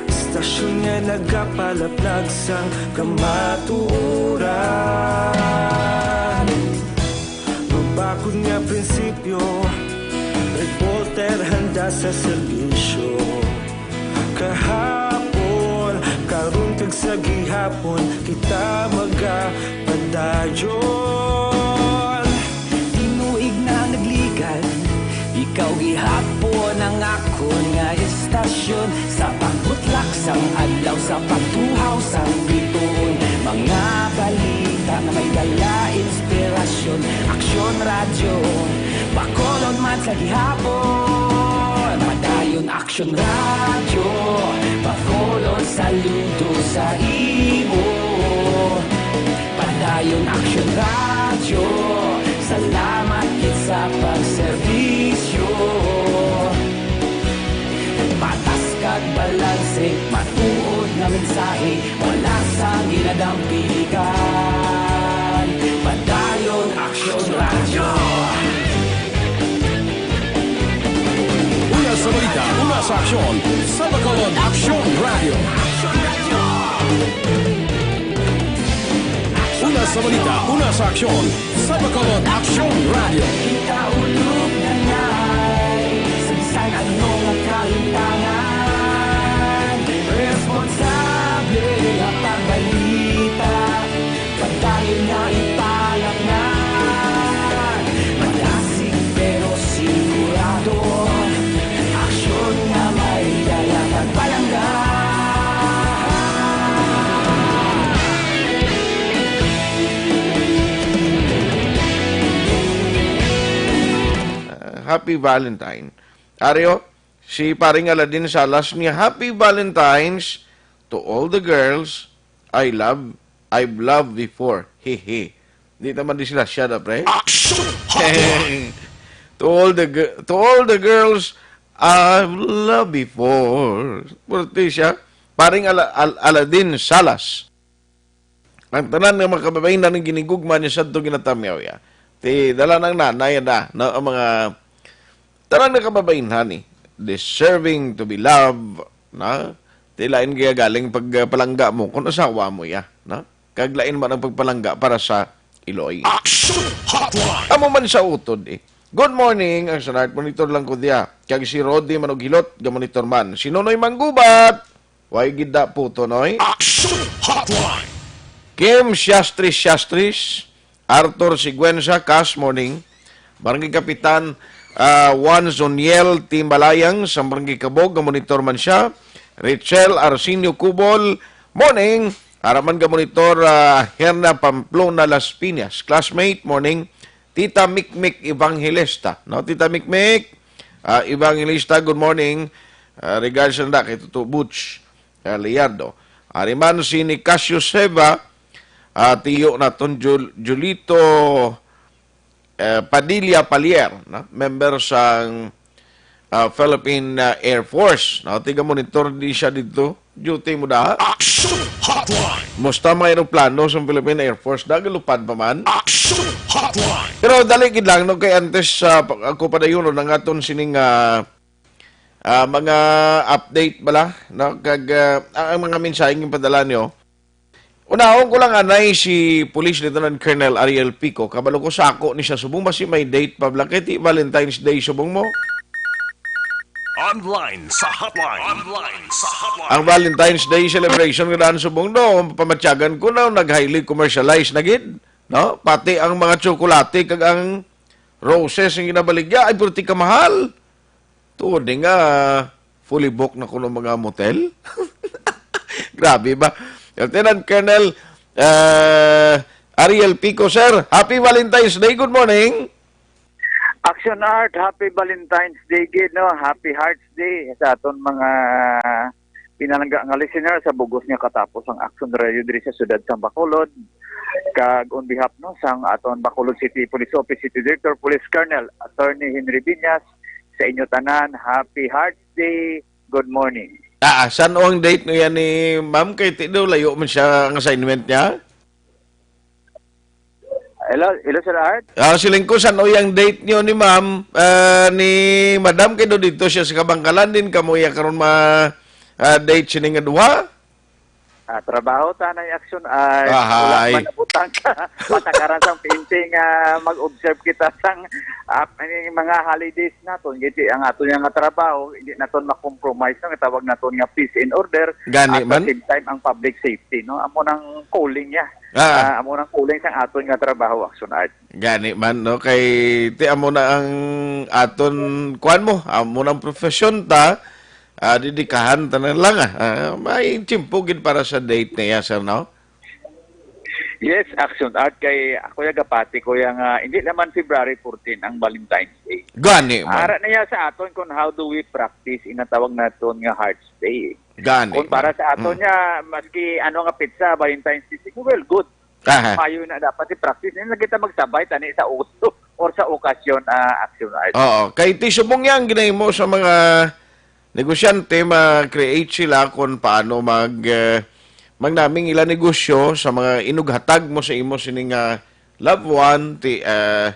Istasyon nga nagapalaplag sang kamatuoran. Mabakod nga prinsipyo, reporter handa sa serbisyo. Kahapon, karon kag sa gihapon, kita magapadayon. Tinuig na nagligan, ikaw gihapon ang akon nga istasyon. Sa pagbutlak sang adlaw, sa pagtuhaw sang biton, mga balita nga may dala inspirasyon. Aksyon Radyo, Bacolod man sa gihapon. Padayon Aksyon Radyo, Bacolod, saludo sa imo. Padayon Aksyon Radyo, salamat gid sa pagserbisyo. Patas kag balanse, matuod nga mensahe, wala sang ginadampigan. Padayon Aksyon Radyo. Una sa balita, una sa aksyon, sa Bacolod Aksyon Radyo. Una sa balita, una sa aksyon, sa Bacolod Aksyon Radyo. Kita ulog na ngay, sa bisan ano nga kalimtangan, responsable nga pagbalita. Padayon nga ipalangga, madasig pero sigurado, aksyon nga may dala kag palangga. Ah, Happy Valentine. Aryo, si Paring Aladin Salas niya, "Happy Valentine's to all the girls I love, I've loved before." Hehe. Di naman di sila siya na, pre. Action Hotline! To all the gi-, to all the girls I've loved before. Pwerte siya. Paring Ala-, Al-, Aladin Salas. Ang tanan nga mga kababayen na ginigugma niya sadto ginatamyaw ya. Ti dala ng nanay na, no, ang mga tanan nga kababayen, honey, deserving to be loved, na? Ti lain kaya galing pagpalangga mo kung asawa mo ya, na? Kag lain man ang pagpalangga para sa iloy. Action Hotline! Amo man sa utod, eh. Good morning, ang Sunart monitor lang ko diya. Kag si Rodi Manughilot, gamonitor man. Si Nonoy Manggubat, way gid da puto, Noy. Action Hotline! Kim Siastris Siastris, Arthur Siguenza, Kas, morning. Barangay Kapitan, ah, Juan Zoniel Timbalayang, sa Barangay Kabog, gamonitor man siya. Richel Arsenio Cubol, morning. Araman gamonitor, ah, Herna Pamplona Las Piñas. Classmate, morning. Tita Mikmik Evangelista, no? Tita Mikmik, ah, Evangelista, good morning. Ah, regards na kay Tuto Butch, ah, Liardo. Ari man si Nicasio Seva, ah, tiyo naton Jul-, Julito, eh, Padilla Palier, no? Member sang, ah, Philippine, ah, Air Force, no? Tiga monitor di siya dito. Duty mo da? Action Hotline! Musta mga eroplano sa Philippine Air Force? Nagalupad pa man? Action Hotline! Pero dali gid lang, no, kay antes sa pa-, ako padayunon ang aton sining, ah, ah, mga update bala, no? Kag, ah, ang, ang mga mensaheng ipadala nyo. Unahon ko lang anay si Police Lieutenant Colonel Ariel Pico. Kabalo ko sa ako ni siya subong, basi may date pa bala. Kay ti Valentine's Day subong mo? Online sa hotline. Online sa hotline. Ang Valentine's Day celebration nga daan subong, no, pamatyagan ko na nag-highly commercialized na gid, no? Pati ang mga tsokolate kag ang roses nga ginabaligya ay purti ka mahal. Tuod ni nga fully booked na kuno mga motel. Grabe ba? Lieutenant Colonel, uh, Ariel Pico, sir, happy Valentine's Day. Good morning. Action Art, happy Valentine's Day gid, no? Happy Hearts Day sa aton mga pinalangga nga listener sa bug-os nga katapos ang Action Radio diri sa siyudad sang Bacolod. Kag on behalf, no, sang aton Bacolod City Police Office City Director Police Colonel Attorney Henry Viñas, sa inyo tanan, happy Hearts Day. Good morning. Ah, san-o ang date no yan ni ma'am? Kay ti daw layo man siya ang assignment niya. Hello, hello, Sir Art. Ah, siling ko, san-o yung date niyo ni ma'am, ah, ni madam, kay do dito siya sa Kabangkalan din, kamo iya karon ma, ah, date sini nga duha? Ah, trabaho ta na yung action ay Ahay. Wala man nabutang ka. Patakaran sang P N P nga mag-observe kita sang, ah, mga holidays naton. Giti ang ato nga trabaho, hindi naton ma-compromise, no? Tawag naton nga peace and order. Gani At man. The same time, ang public safety, no? Amo nang calling niya. Ah. Ah, amo nang calling sang aton nga trabaho, Action Art. Gani man, no? Kay ti amo na ang aton, kuan mo, amo nang profesyon ta, ah, dedikahan ta na lang, ah. Ah, may tiyempo gid para sa date niya, sir, no? Yes, Action Art, kay ako yung gapati ko yung, ah, hindi naman February fourteen ang Valentine's Day. Gani man. Ara na yan sa aton kung how do we practice inatawag naton nga Hearts Day. Gani Kung para man. sa aton Mm. niya, maski ano nga pizza, Valentine's Day, well, good. Aha. Mayo na dapat i-practice. Hindi na kita magsabay tani sa uso or sa okasyon, ah, Action Art. Oo. Kay ti subong yang ginahimo sa mga negosyante, ma-create sila kung paano mag, eh, magnaming ila negosyo sa mga inughatag mo sa imo sining, ah, loved one, ti, eh,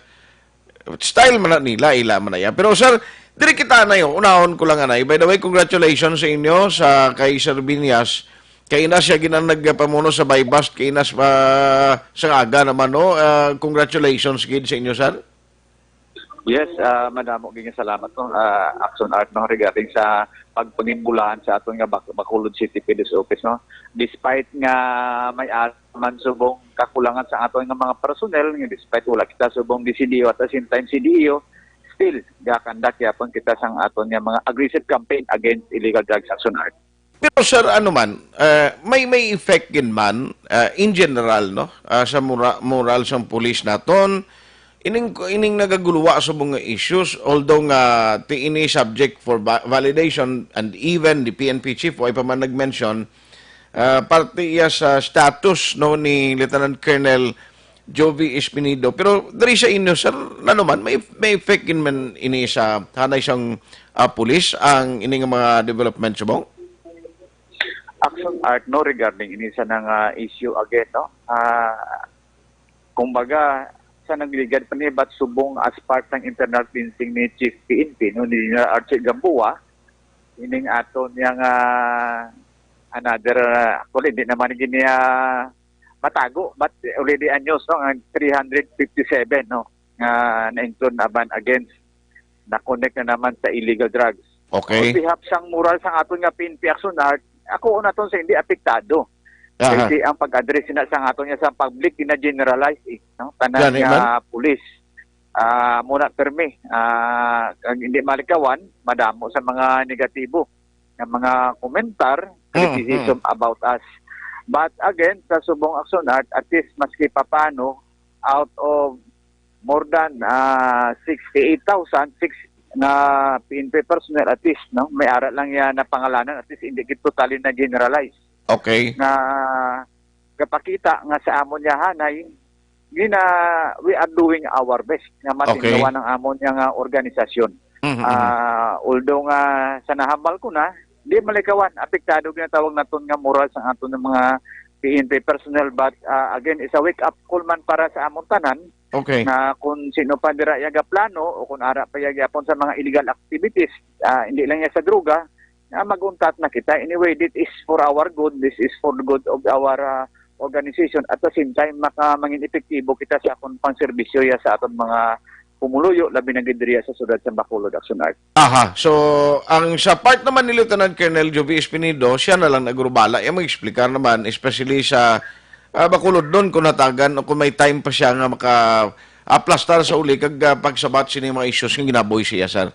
style man na nila, ila man na yan. Pero, sir, diri kita na yun. Unahon ko lang, anay. By the way, congratulations sa inyo, sa kay Sir Viñas. Kay ina siya gid ang nagpamuno sa buy-bust, kay ina sa, sa aga naman, no? Ah, congratulations gid sa inyo, sir. Yes, ah, madamo gid nga salamat, no, ah, Action Art, no, regarding sa pagpangimbulahan sa aton nga Bac-, Bacolod City Police Office, no. Despite nga may ara man subong kakulangan sa aton nga mga personnel, nga despite wala kita subong D C D O at the same time C D E O, still gakandak yapon kita sang aton nga mga aggressive campaign against illegal drugs, Action Art. Pero, sir, ano man, eh, may, may effect gid man, eh, in general, no? Ah, sa mura-, moral sang pulis naton, ining, ining nagaguluwa sa mga issues, although nga ti ini subject for va-, validation, and even the P N P chief, way pa man nag-mention, ah, parte iya sa status, no, ni Lieutenant Colonel Jovi Espinido. Pero diri sa inyo, sir, ano man, may, may effect gid man ini sa hanay sang, ah, pulis ang ini nga mga development subong? Action Art, no, regarding ini sa nga issue again, no? Ah, kumbaga, sa nagligad pa ni, but subong as part ng internal cleansing ni Chief P N P, no, ni General Archie Gamboa, ining aton yang, ah, another, ah, actually, hindi naman gini, ah, matago, but already anyos, no, ang three hundred fifty-seven, no, nga na-include naman against, na-connect na naman sa illegal drugs. Okay. On behalf sang moral sang aton nga P N P Action Art, ako naton sa hindi apektado. Aha. Kasi ang pag-address na sa aton nga sa public, gina-generalize, eh, no? Tanan Gani nga man. Pulis. Ah, muna permi, ah, ang hindi malikawan, madamo sa mga negatibo nga mga komentar, Mm, criticism mm. about us. But again, sa subong Action Art, at least maski papano, out of more than, ah, sixty-eight thousand six na P N P personnel, at least, no, may ara lang yan na pangalanan, at least hindi gid totally na generalize. Okay. Nga kapakita nga sa amon yahanay, gina, we are doing our best nga Okay. matinlawan ang amon nga organisasyon. Mhm, mhm. Ah, although nga sa nahambal ko na, Di malikawan, apektado ginatawag naton nga moral sa aton nga mga P N P personnel, but, ah, again, is a wake-up call man para sa amon tanan. Okay. Na kung sino pa dira iya gaplano o kung ara pa iya gyapon sa mga illegal activities, ah, hindi lang iya sa droga, ah, mag-untat na kita. Anyway, this is for our good, this is for the good of our, ah, organization. At the same time, maka-, mangin epektibo kita sa akon pangserbisyo ya sa aton mga pumuluyo, labi na gid diriya sa siyudad sa Bacolod, Action Art. Aha. So, ang sa part naman ni Lieutenant Colonel Joby Espinido, siya na lang nagrubala. Iya mag-explicar naman, especially sa, ah, Bacolod nun, kung natagan o kung may time pa siya nga maka-aplastar sa uli kag, ah, pagsabat sini mga issues nga ginabuhi siya, sir.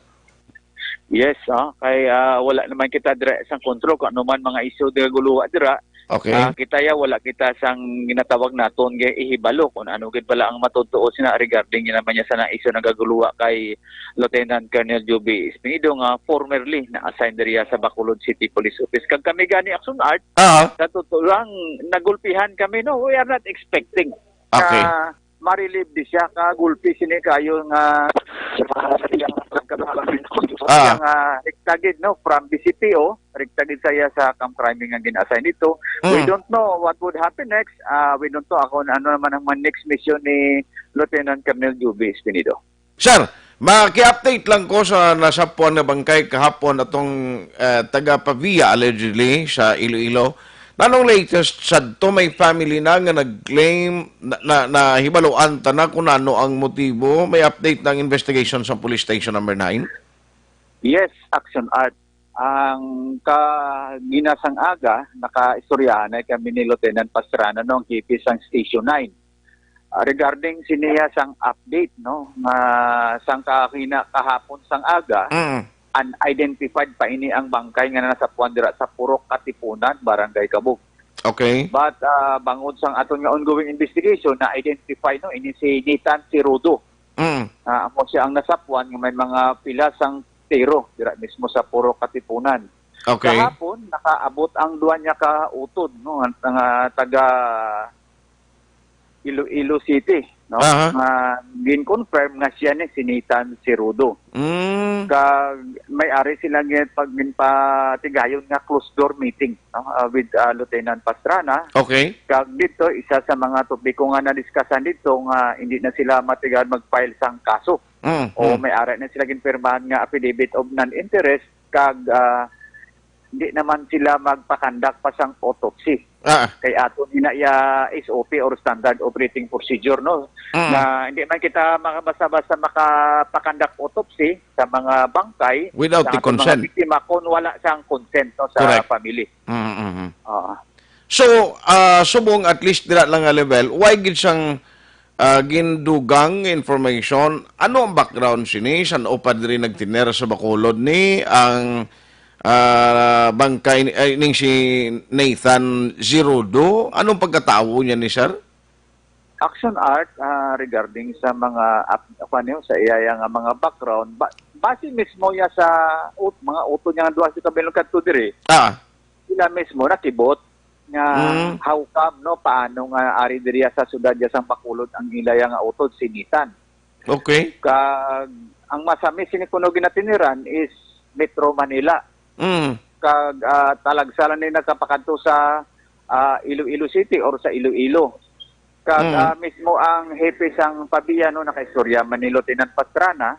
Yes, ah, kay, ah, wala naman kita dira sang kontrol kung ano man mga isyu nga guluwa dira. Okay. Ah, kita ya, wala kita sang ginatawag naton nga ihibalo kung ano gid bala ang matutuo sina regarding niya naman niya sa na isyu nagaguluwa kay Lieutenant Colonel Joby Espinido nga formerly na-assign diriya sa Bacolod City Police Office. Kag kami gani, Action Art, Ah. sa totoo lang, nagulpihan kami, no? We are not expecting Okay. na ma-relieve di siya ka gulpi sini kayo nga Ah. nga rekta gid, no, from B C P O, rekta gid saya sa camp crime nga gin-assign dito. We Mm. don't know what would happen next. Ah, we don't know ako na ano naman ang mga next mission ni Lieutenant Colonel Joby Espinido. Sir, maki-update lang ko sa nasapuan nga bangkay kahapon atong, eh, taga Pavia, allegedly, sa Iloilo. Nanong latest sadto, may family na nga nag-claim na, na, na hibaluan ta na kung ano ang motibo? May update ng investigation sa Police Station Number Nine? Yes, Action Art. Ang ka-, ginasang aga, nakaistoryahan na kami ni Lieutenant Pastrana, no, ang hepe sang Station Nine. Ah, regarding siniya sang update, no, nga sang kahina kahapon sang aga, Mm. unidentified pa ini ang bangkay nga nasapuan dira sa Purok Katipunan, Barangay Kabug. Okay. But, ah, bangod sang aton nga ongoing investigation, na-identify, no, ini si Nathan Sirudo. Mm. Ah, amo siya ang nasapuan nga may mga pila sang tiro dira mismo sa Purok Katipunan. Okay. Kahapon, nakaabot ang duha niya ka utod, no, ang, ang, ah, taga Iloilo City, no? Aha. Nga gin-confirm nga siya ni si Nathan Sirudo. Mm. Kag may ari sila gin-, pag ginpatigayon nga closed door meeting, no? Ah, with, ah, Lieutenant Pastrana. Okay. Kag dito, isa sa mga topiko nga nadiskasan dito nga hindi na sila matigayon mag-file sang kaso. Mm, O mm. may ari na sila ginpirmahan nga affidavit of non-interest kag, ah, di naman sila magpakandak pa sang autopsy. Ah. Kay aton ina iya S O P or standard operating procedure, no? Mm. Na hindi man kita maka-, basta-basta makapakandak autopsy sa mga bangkay Without sa the aton mga consent. biktima kung wala sang consent, no, sa Correct. family. Mm, mm, mm. Oo. So, ah, subong at least dira lang nga level, why gid sang, ah, gindugang nga information? Ano ang background sini? San-o pa diri nagtener sa Bacolod ni ang, ah, bangkay ni, ay, ning si Nathan Girudo? Anong pagkatawo niya ni sir? Action Art, ah, regarding sa mga ap-, kuwan niyo, sa iya nga mga background, ba-, base mismo niya sa ut-, mga utod niya nga duha sa kabilog kadto diri. Ah. Sila mismo nakibot nga Mm. how come, no, paano nga ari diriya sa siyudad ya sang Bacolod ang ilaya nga utod si Nathan. Okay. Kag ang masami sini kuno ginatiniran is Metro Manila. Mm. Kag, ah, talagsa lang ni nagkapakadto sa, ah, Iloilo City or sa Iloilo. Kag, Mm. ah, mismo ang hepe sang Pavia, no, nakaistorya man ni Lieutenant Pastrana,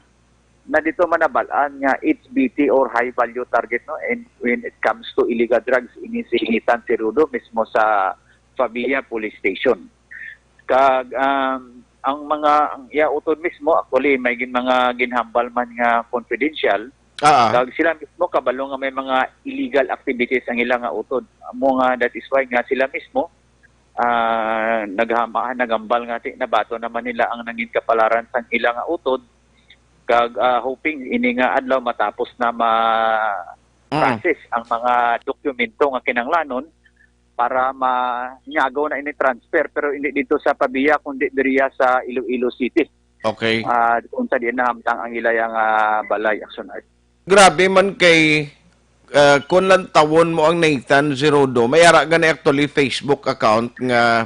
na dito manabal-an nga H B T or high value target, no, and when it comes to illegal drugs, ini si Nathan Sirudo mismo sa Pavia Police Station. Kag, um, ang mga, ang iya utod mismo, actually, may gin-, mga ginhambal man nga confidential. Ah. Kag sila mismo, kabalo nga may mga illegal activities ang ila nga utod. Amo nga, that is why nga sila mismo, ah, naghama-, naghambal nga ti-, nabaton naman nila ang nangin kapalaran sang ila nga utod. Kag, ah, hoping ini nga adlaw matapos na ma-, Mm. process ang mga dokumento nga kinahanglanon para ma-, nyagaw na ini transfer, pero hindi dito sa Pavia, kundi diriya sa Iloilo City. Okay. Ah, kung sa diin nahamtang ang ilaya nga balay, Action Art. Grabe man kay, ah, kung lantawon mo ang Nathan Zerudo, may ara gani actually Facebook account nga,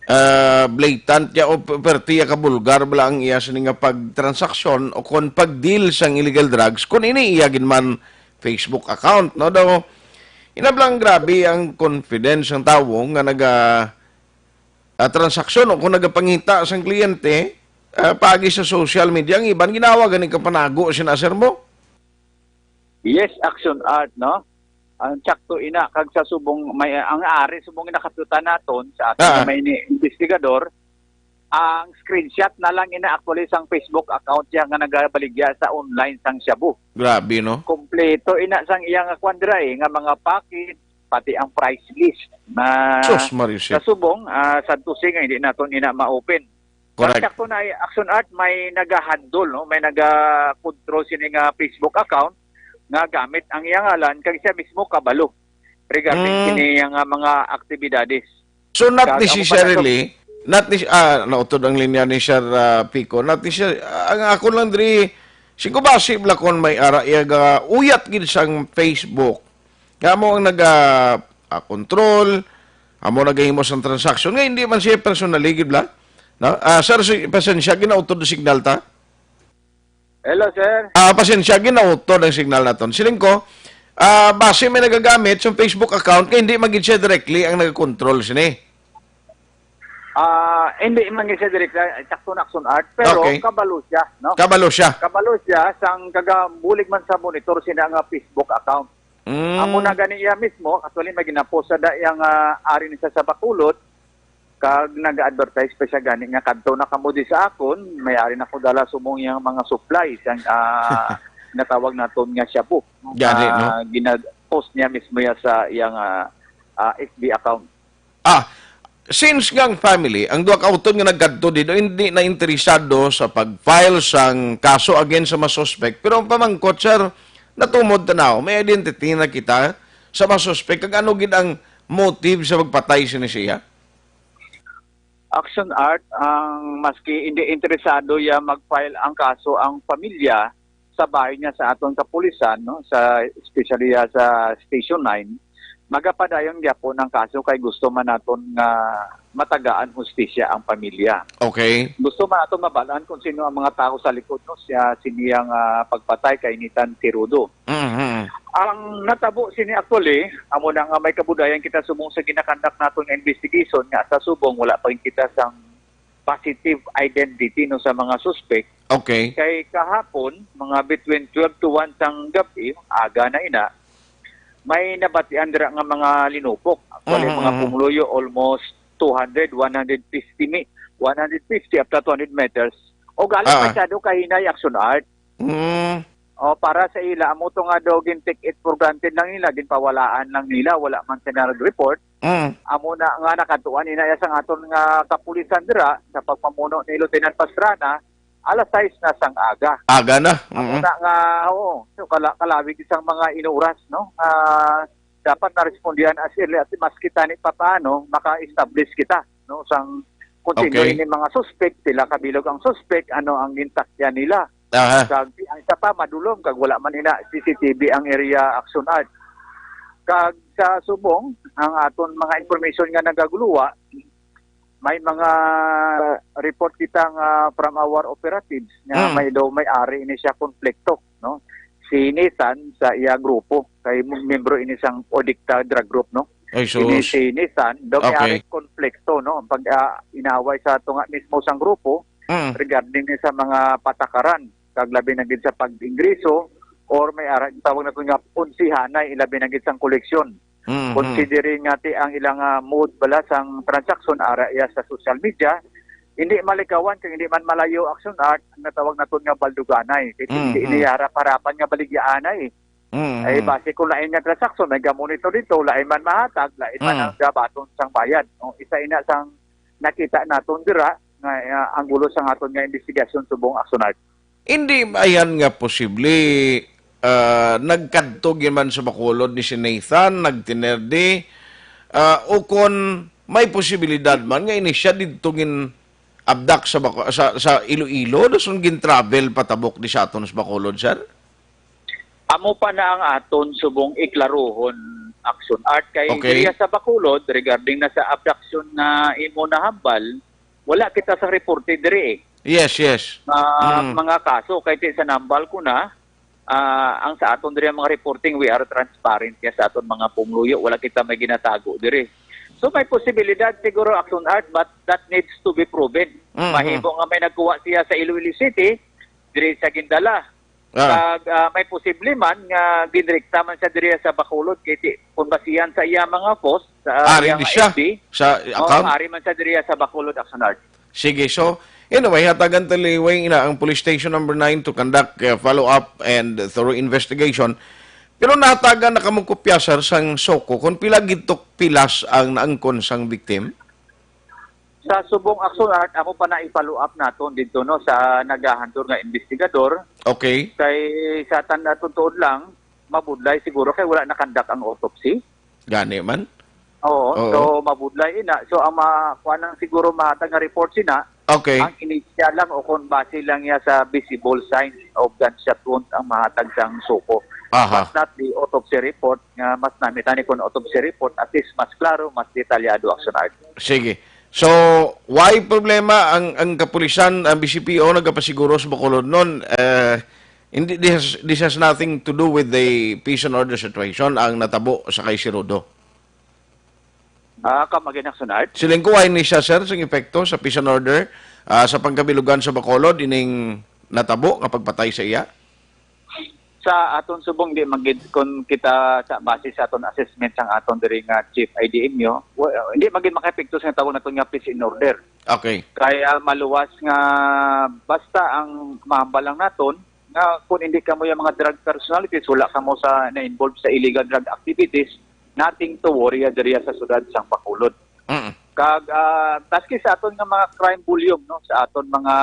ah, blatant ya o p-, perti ya ka bulgar bala ang iya sini nga pagtransaksyon o kon pag-deal sang illegal drugs, kung ini iya gid man Facebook account, no? Daw, inablang grabe ang confidence ng tawo nga naga, ah, transaksyon o kung nagapangita sang kliyente, ah, paagi sa social media. Ang iban, ginawa gani ka panago, sina sir mo? Yes, Action Art, no? Ang tsakto ina, kag sa subong, may, ang ari subong ina kapitan naton, sa aton Ah. nga may ni-, investigador, ang screenshot na lang ina actually sang Facebook account siya nga nagabaligya sa online sang shabu. Grabe, no? Kompleto ina sang iya nga kwan dira, eh, nga mga package, pati ang price list na Sus, Maria Jose. Sa subong, ah, sad to say nga hindi naton ina ma-open. Correct. Ang sakto na, Action Art, may nagahandle, no? May naga-control sini nga Facebook account nga gamit ang iya ngalan kag siya mismo kabalo regarding Mm. sini nga mga aktibidades. So, not Kag amo pa na to. necessarily, not nec-, ah, nautod ang linya ni Sir, ah, Pico, not necessarily, ah, ang ako lang diri, siguro ba si Blacon may ara, iya ga uyat gid sang Facebook. Nga mo ang naga, ah, control, amo nagahimo sang transaction. Nga hindi man siya personally gid, bla? No? Ah, sir, si, pasensya, ginautod ang signal ta? Hello, sir. Ah, pasensya, ginautod ang signal naton. Siling ko, ah, basi may nagagamit sa Facebook account kay hindi man gid siya directly ang nagakontrol sini. Ah, hindi man gid siya direct, ah, sakto na Action Art, pero Okay. kabalo siya, no? Kabalo siya. Kabalo siya sang kagabulig man sa monitor sina nga Facebook account. Mm. Amo na gani iya mismo, actually may ginapost sa da iya nga ari ni sa, sa Bacolod, kag nag-advertise pa siya gani nga kadto na kamo di sa akon, may ari na ko dala sumong iyang mga supply sang, ah, natawag naton nga shabu, no? Gani, no? Ah, gina-post niya mismo ya sa iyang, ah, ah, F B account. Ah, since nga ang family, ang duha ka utod nga nagkadto dito, hindi na interesado sa pag-file sang kaso against sa mga suspect. Pero ang pamangkot, sir, natumod tanaw, may identity na kita sa mga suspect. Kag ano gid ang motive sa pagpatay sini siya? Action Art, ang maski hindi interesado ya mag-file ang kaso ang pamilya, sa bahin niya sa aton kapulisan, no, sa, especially, ah, sa Station nine, magapadayon gyapon ang kaso kay gusto man naton nga matagaan hustisya ang pamilya. Okay. Gusto man naton mabalaan kung sino ang mga tawo sa likod, no, siya, siniyang, ah, pagpatay kay Nathan Tirudo. Mhm. Ang natabo sini actually, amo na nga may kabudayan kita subong sa ginakandak naton nga investigation nga sa subong wala pa gid kita sang positive identity, no, sa mga suspect. Okay. Kay kahapon, mga between twelve to one sang gab-i, aga na ina, may nabatian dira nga mga linupok. Actually, Mhm, mga mhm. pumuluyo, almost two hundred, one hundred fifty mi-, one hundred fifty up to two hundred meters. O gali Ah. masyado kahinay, Action Art. Mm. O, para sa ila, amo to nga daw gin-take it for granted lang nila, ginpawalaan lang nila, wala man sila nag-report. Mm. Amo na nga nakatuan ina ya sang aton nga kapulisan dira sa pagpamuno ni Lieutenant Pastrana, alas sais na sang aga. Aga na. Amo Mm. na nga, oo, so, kala-, kalawig sang mga inuras, no? Ah, dapat narespondihan as early as maski tani papaano maka-establish kita, no? Sang kung sino Okay. ini mga suspect, pila kabilog ang suspect, ano ang gintakyan nila. Aha. Kag ang isa pa, madulom, kag wala man ina C C T V ang area, Action Art. Kag sa subong, ang aton mga information nga nagaguluwa, may mga report kita nga from our operatives nga Mm. may daw may ari ini siya konflikto, no? Si Nathan sa iya grupo, kay membro ini sang Odikta drug group, no? Ay, Ini sus. si Nathan, daw may Okay. ari konflikto, no? Pag, ah, inaway sa tunga mismo sang grupo, Mm. regarding ni sa mga patakaran, kag labi na gid sa pag-ingreso, or may ara-, tawag naton nga unsihanay, ilabi na gid sang koleksyon. Mhm. Considering nga ti ang ilang, ah, mode bala sang transaction, ara iya sa social media, hindi malikawan kag hindi man malayo, Action Art, ang natawag naton nga balduganay. Kay Mhm. hindi ini harap-harapan nga baligyaanay. Mhm. Ay, base kung lain nga transaction, may gamonitor dito, lain man mahatag, lain man Hmm. ang gabaton sang bayad, no? Isa ina sang nakita naton dira nga, ah, anggulo sang aton nga investigasyon subong, Action Art. Hindi ba yan nga posible, ah, nagkadto gid man sa Bacolod ni si Nathan, nagtinerde, ah, o kon may posibilidad man nga ini siya didto gin-abduct sa Baco-, sa, sa Iloilo, dason gin-travel patabok di sa aton sa Bacolod, sir? Amo pa na ang aton subong iklaruhon, Action Art, kay Okay. diriya sa Bacolod, regarding na sa abduction na imo nahambal, wala kita sa reporte diri, eh. Yes, yes. Nga Mm. mga kaso, kay ti sa nahambal ko na, Ah, ang sa aton diri ang mga reporting, we are transparent kaya sa aton mga pumuluyo, wala kita may ginatago diri. So may posibilidad siguro, Action Art, but that needs to be proven. Mhm. Mahimo nga may nagkuha siya sa Iloilo City, diri sa Gindala. Ah. Kag, ah, may posible man nga ginrekta man siya diri sa Bacolod, kay ti-, kung basihan sa iya mga post sa Ari iyang di siya F B, sa oh, account? Ari man siya diri sa Bacolod, Action Art. Sige, so, anyway, hatagan taliway na ang Police Station Number Nine to conduct, uh, follow-up and thorough investigation. Pero nahatagan na kamo kopya, sir, sang SOCO kung pila gid to pilas ang naangkon sang victim? Sa subong, Action Art, amo pa na i-follow up naton dito, no, sa nagahandom nga investigador. Okay. Kay sa tan-, tuod lang, mabudlay siguro kay wala na-conduct ang autopsy. Gani man. Oo, Oo. So mabudlay ina. So ang ma-, kuan lang siguro mahatag nga report sina, Okay. ang initial lang o kung base lang niya sa visible signs of gunshot wound ang mahatag sang SOCO. Aha. But not the autopsy report, nga mas nami tani kung autopsy report, at least mas klaro, mas detalyado, Action Art. Sige. So, why problema ang, ang kapulisan, ang B C P O nagapasiguro sa Bacolod nun? Eh, hindi, this has, this has nothing to do with the peace and order situation ang natabo sa kay Sirudo. Ah, come again, Action Art? Siling ko, why ni siya, sir, sing epekto sa peace and order, ah, sa pangkabilugan sa Bacolod, ining natabo nga pagpatay sa iya? Sa aton subong, di magid, kung kita sa base sa aton assessment sang aton diri nga chief I D M U, wa-, hindi magid makaepekto sa tawag naton nga peace and order. Okay. Kaya maluwas nga basta ang mahambal lang naton nga kung hindi kamo yung mga drug personalities, wala kamo sa na-involve sa illegal drug activities, nothing to worry diri sa sudad sang Bacolod. Mm. Kag, ah, maski sa aton nga mga crime volume, no, sa aton mga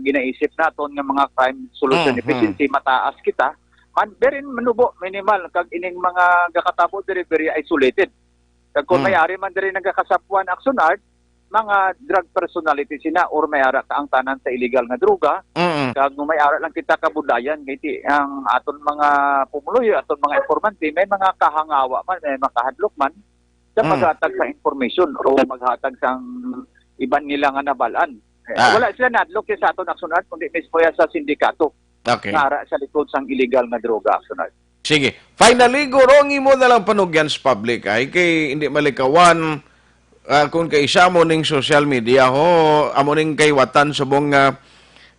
ginaisip naton nga mga crime solution Mhm. efficiency, mataas kita. Man, very manubo, minimal, kag ining mga gakatabo diri very isolated. Kag kung Mm. may ari man diri nagakasabwan, Action Art, mga drug personality sina or may ara kaangtanan sa illegal nga droga, Mm. kag kung may ara lang kita kabudayan, kay ti-, ang aton mga pumuluyo, aton mga informante, may mga kahangawa man, may makahadlok man, sa Mm. paghatag sa information o maghatag sang iban nila nga nabalaan. Eh, Ah. wala sila nadlok sa aton, Action Art, kundi mismo yan sa sindikato Okay. nga ara sa likod sang illegal nga droga, Action Art. Sige. Finally, guro, ang imo na lang panugyan sa public, ay, kay hindi malikawan, ah, kung kay isa mo ning social media, ho, amo ning kahiwatan subong nga,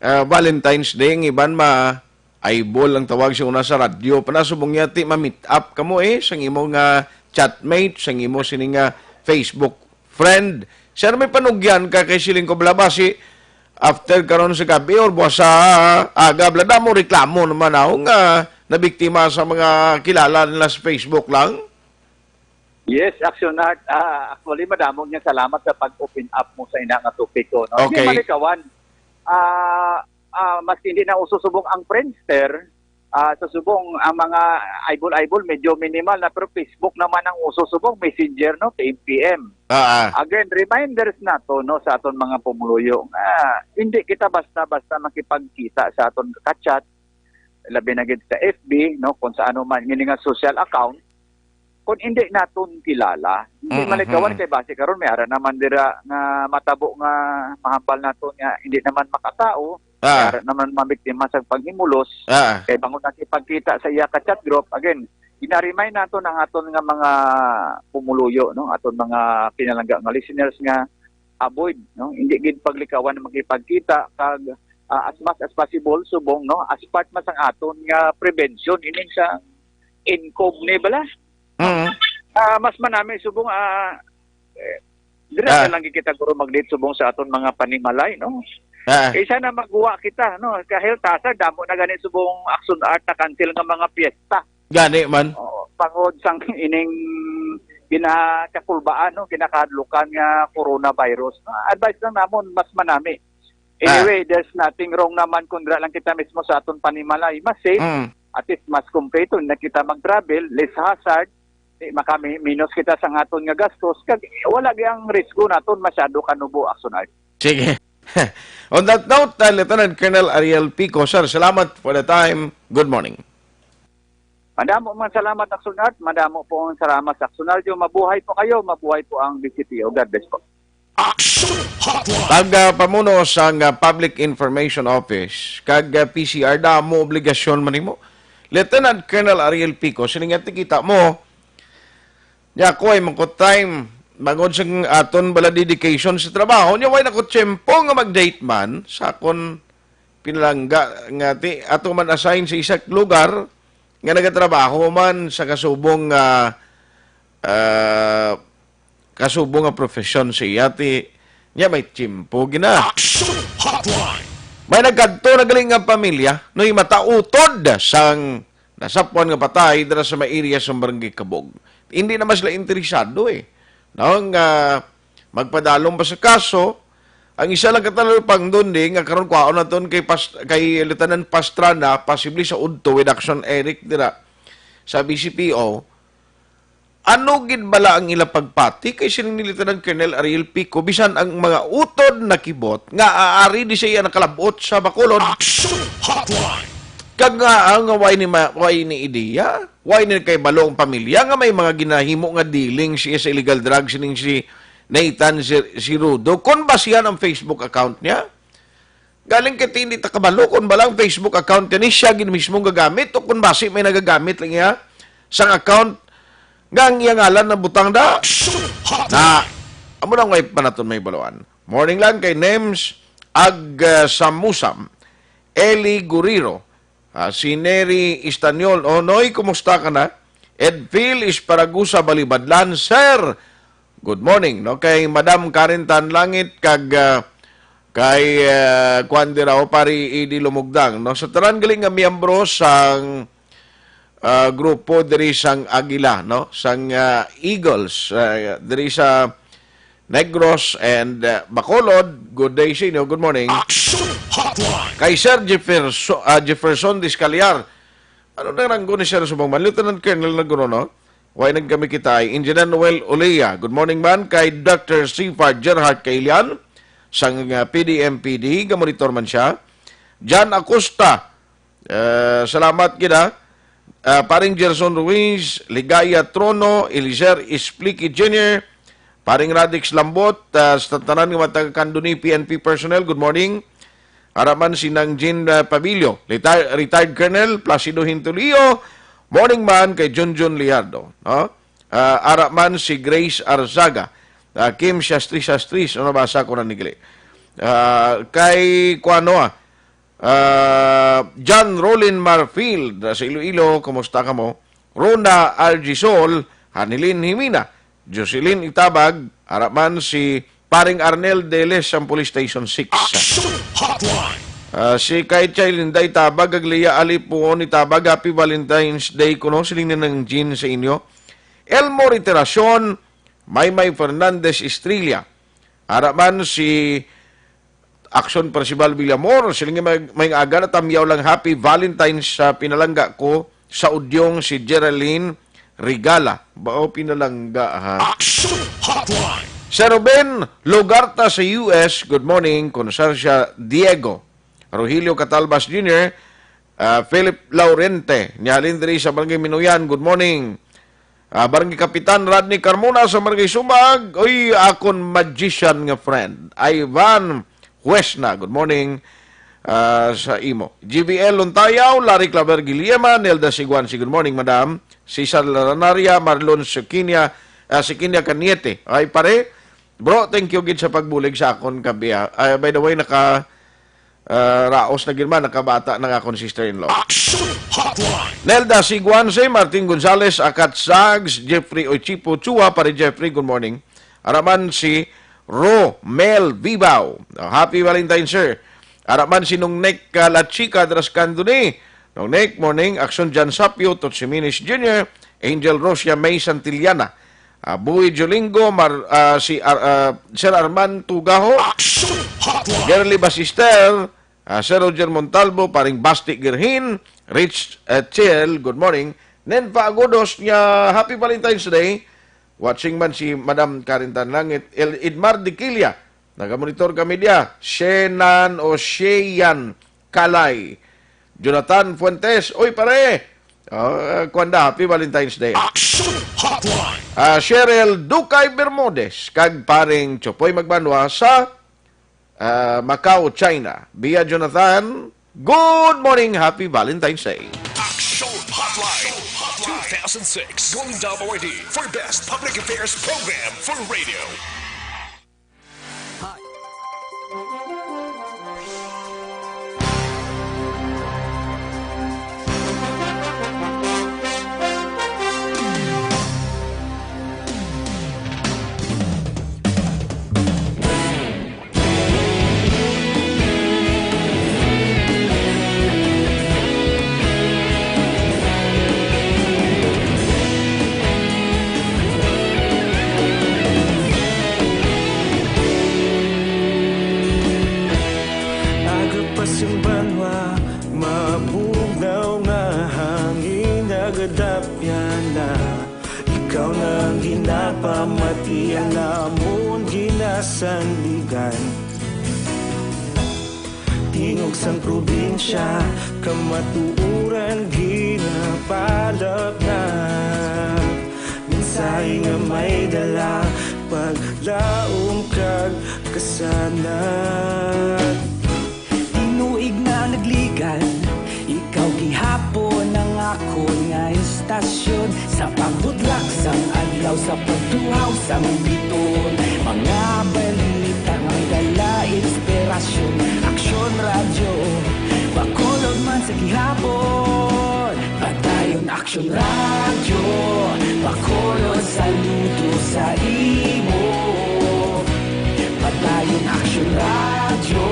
ah, Valentine's Day, ang iban ma-, eyeball ang tawag sa una sa radyo. Panasubong niya, ti ma-meet up kamo, eh, sang imo nga chatmate, sang imo sini nga Facebook friend. Sir, may panugyan ka kay siling ko, bala, basi after karon sa gabi or buwas sa aga, bala, damo reklamo naman ako nga nabiktima sa mga kilala nila sa Facebook lang. Yes, Action Art. Ah, actually, madamo nga salamat sa pag-open up mo sa ina nga topiko, no? Okay. Hindi malikawan. Ah, ah, mas hindi na uso subong ang Friendster, ah, sa subong ang mga eyeball-eyeball medyo minimal na, pero Facebook naman ang uso subong, Messenger, no, P M P M. Ah, ah. Again, reminders na to, no, sa aton mga pumuluyo nga hindi kita basta-basta makipagkita sa aton kachat, labi na gid sa F B, no, kung sa ano man, ngini nga social account, kung hindi naton kilala, hindi Mhm, malikawan mhm. kay basi karon may ara naman dira nga matabo nga mahambal naton nga hindi naman makatao, may Ah. ara naman mabiktima sa paghimulos, Ah. kay bangon nakipagkita sa iya ka chat group, again, gina-remind naton ang aton nga mga pumuluyo, no, aton mga pinalangga nga listeners nga avoid, no, hindi gid paglikawan ang makipagkita kag, ah, as much as possible, subong, no, as part man sang aton nga prevention, ining sa income ni bala. Mm. Ah, mas manami subong, ah, eh, dira Ah. na lang gid kita guro mag-date subong sa aton mga panimalay, no? Ah. Kaysa na magwa kita, no? Kahil tasa, damo na gani subong Action Art na cancel nga mga piyesta. Gani man. Oo, bangod sang ining ginakakulbaan, no? Ginakahadlukan nga coronavirus. Ah, advice lang namon, mas manami. Ah. Anyway, there's nothing wrong naman kung dira lang kita mismo sa aton panimalay. Mas safe. Mm. At least, mas kumpleto na kita mag-travel, less hazard, di makami-, minus kita sa aton nga gastos, kag wala gyang risgo naton masyado kanubo, Action Art. Sige. On that note, uh, Lieutenant Colonel Ariel Pico, sir, salamat for the time. Good morning. Madamo man salamat, Action Art. Madamo po ang salamat, Action Art. Mabuhay po kayo, mabuhay po ang B C P O. God bless po. Action Hotline. Ang, ah, pamuno sang, ah, Public Information Office, kag, ah, P C R, damo obligasyon man nimo. Lieutenant Colonel Ariel Pico, sining nga kita mo, nya ako ay mangkot time, bangod sa aton bala dedication sa trabaho, nya way nako tiyempo nga mag-date man sa akon pinalangga nga ti, ato man assign sa isa ka lugar nga nagatrabaho man sa kasubong nga, ah, kasubong nga profesyon sa iya ti, nya may tiyempo gina. Action Hotline! May nagkadto na gali nga pamilya, no, matautod sang nasapwan nga patay dira sa may area sa Barangay Kabog. Hindi naman sila interesado, eh, no, nga magpadalom pa sa kaso. Ang isa lang katalupang dundi nga karon kwaon naton kay Pas-, kay Lieutenant Pastrana, possibly sa udto with Action Eric dira sa B C P O. Ano gid bala ang ila pagpati kay sining ni Lieutenant Colonel Ariel Pico, bisan ang mga utod nakibot nga aari di sa iya nakalabot sa Bacolod? Action Hotline! Kag nga, ah, nga way ni ma-, way ni ideya, way ni kay balo ang pamilya nga may mga ginahimo nga dealing siya sa illegal drugs sining si Nathan, si, si Rudo, kon basihan ang Facebook account niya. Galing kay hindi ta kabalo kung bala ang Facebook account niya ni siya gid mismo gagamit o kung basi may nagagamit lang niya sang account nga ang iya ngalan na butang da. Action Hotline! Na, amo na ang way pa naton may baluan. Morning lang kay Nems Ag, ah, Samusam, Eli Guriro, ah, si Neri Istanyol. O, Noy, kumusta ka na? Edphil Esparagusa Balibadlan, sir. Good morning, no? Kay Madam Karen Tanlangit kag, ah, kay, ah, kuan dira, o, Pari Idi Lumugdang, no? Sa tanan gali nga miyembro sang, ah, grupo diri sang Agila, no? Sang, ah, Eagles, ah, diri sa Negros and, ah, Bacolod. Good day sa inyo. Good morning. Action Hotline! Kay Sir Jefferson, ah, Jefferson Discaliar. Ano na ranggo ni Sir Subong man? Lieutenant Colonel na guro, no? Way nagkami kita ay Engineer Noel Olea. Good morning man kay Doctor Sifar Gerhard Kailian sang, ah, P D M P D. Gamonitor man siya. John Acosta. Eh, salamat gid, ha. Ah, Paring Gerson Ruiz, Ligaya Trono, Eliezer Ispliki Junior, Paring Radix Lambot, ah, sa tanan nga mga taga Candoni P N P personnel, good morning. Ara man si Nang Jean, ah, Pabilio, retired, retired Colonel Placido Hintulio, morning man kay Junjun Liardo, no? Ah, ara man si Grace Arzaga, ah, Kim Shastri Shastris, ano, basa ko na ni gali. Ah, kay kuano, ah, Ah, John Rollin Marfield, ah, sa Iloilo, kumusta ka mo? Rona Argisol, Hanilin Himina, Jocelyn Itabag, ara man si Paring Arnel Deles sang Police Station six. Action Hotline! Ah, si kay Chay Linday Tabag, ag Lia Alipuon Itabag, Happy Valentine's Day kuno, siling ni Nang Jean sa inyo. Elmo Riteracion, Maymay Fernandez Estrella. Ara man si Action Percival Villamor, siling nga may, may aga na tamyaw lang, Happy Valentine's sa pinalangga ko sa udyong si Geraldine Regala. Bao pinalangga, ha? Action Hotline! Sir Ruben, lugar ta sa U S, good morning, Constancia Diego, Rogelio Catalbas Junior, ah, Philip Laurente, nihalin diri sa Barangay Minuyan, good morning. Ah, Barangay Kapitan Rodney Carmona sa Barangay Sumag, oy, akon magician nga friend, Ivan Huesna, good morning, ah, sa imo. G V L Luntayaw, Larry Claver Guillema, Nelda Siguansi, good morning, madam. Cesar Laranaria, Marlon Sikinia, ah, Sikinia Caniete. Ay, pare, bro, thank you gid sa pagbulig sa akon kabiya. Ay, by the way, naka, ah, raos na gid man, nakabata na nga akon sister-in-law. Action Hotline! Nelda Siguanse, Martin Gonzales, Akat Sags, Jeffrey Ochipo Chua, pare Jeffrey, good morning. Araman si Ro Mel Vivao. Happy Valentine's, sir. Araman si Nong Nick, ah, La Chica Drascandoni. Nong Nick, morning. Action Jan Sapio, Totsiminis Junior, Angel Rosia May Santillana. Ah, Boy Jolingo, Mar-, ah, si Ar-, ah, Sir Arman Tugaho, Action Hotline! Girly Basister, ah, Sir Roger Montalvo, Paring Basti Girhin, Rich, ah, Chel, good morning. Nen pa agudos nga Happy Valentine's Day. Watching man si Madam Karen Tanlangit, El Idmar Diquilia, nagamonitor kami diya. Shenan o Sheyan Kalay. Jonathan Fuentes, oy pare, ah, kuwan da, Happy Valentine's Day. Action Hotline! Ah, Cheryl Ducay Bermudez, kag paring Chopoy Magbanwa sa, ah, Macau, China. Via Jonathan, good morning, Happy Valentine's Day. Action Six Golden Dome Awardee for Best Public Affairs Program for Radio. Aga pa sing banwa, mabugnaw nga hangin nagadapyan na. Ikaw na ang ginapamatian namon ginasandigan. Tingog sang probinsya, kamatuoran ginapalap na. Mensahe nga may dala, paglaom kag kasanag. Tinuig na nagligan, ikaw gihapon ang akon nga istasyon. Sa pagbutlak sang adlaw, sa pagtuhaw sang bituon, mga balita nga may dala inspirasyon. Aksyon Radyo, Bacolod man sa gihapon. Padayon Aksyon Radyo, Bacolod, saludo sa imo. Padayon Aksyon Radyo,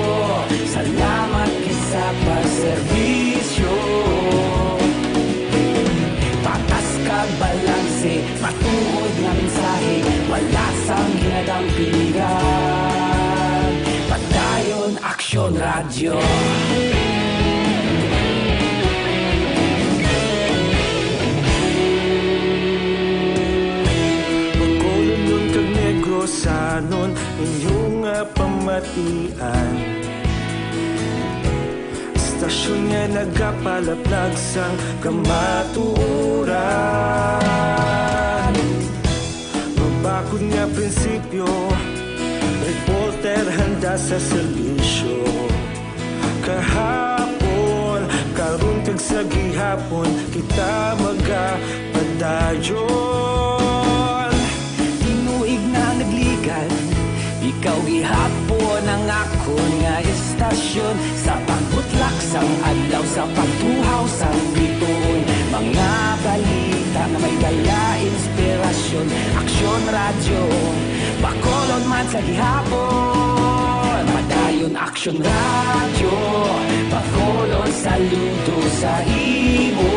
salamat gid sa pagserbisyo. Patas kag balanse, matuod nga mensahe, wala sang ginadampigan. Padayon Aksyon Radyo. Bacolodnon kag Negrosanon, inyo nga pamatian. Istasyon nga nagapalaplag sang kamatuoran. Mabakod nga prinsipyo, reporter handa sa serbisyo. Kahapon, karon kag sa gihapon, kita magapadayon. Tinuig na nagligan, ikaw gihapon ang akon nga istasyon. Sa pagbutlak sang adlaw, sa pagtuhaw sang bituon, mga balita nga may dala inspirasyon. Aksyon Radyo, Bacolod man sa gihapon. Padayon Aksyon Radyo, Bacolod, saludo sa imo.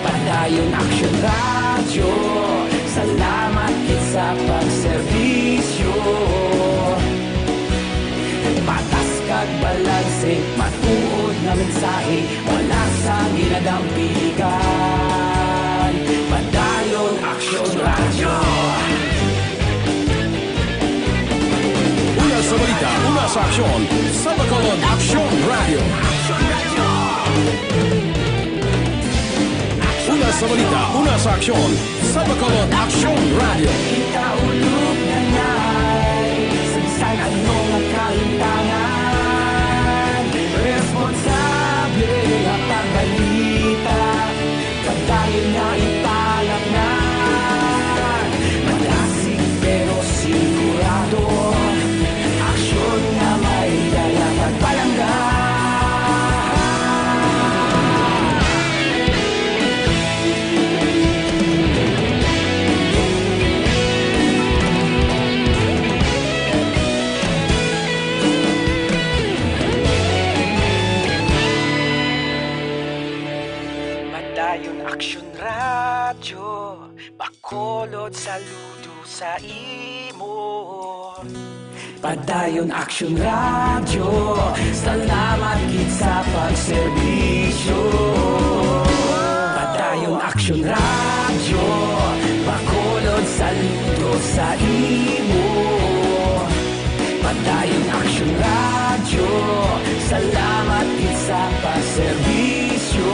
Padayon Aksyon Radyo, salamat gid sa pagserbisyo. Patas kag balanse, matuod nga mensahe, wala sang ginadampigan. Padayon Aksyon Radyo. Una sa balita, una sa aksyon, sa Bacolod Aksyon Radyo. Una sa balita, una sa aksyon, sa Bacolod Aksyon Radyo. Kita ulog na nay, sa bisan ano nga kalintangan, responsable nga pagbalita, padayon nga ipalatnan. Madasig pero sigurado, aksyon nga may dala pagpalangga. Padayon Aksyon Radyo, Bacolod, saludo sa imo. Padayon Aksyon Radyo, salamat gid sa pagserbisyo. Padayon Aksyon Radyo, Bacolod, saludo sa imo. Padayon Aksyon Radyo, salamat gid sa pagserbisyo.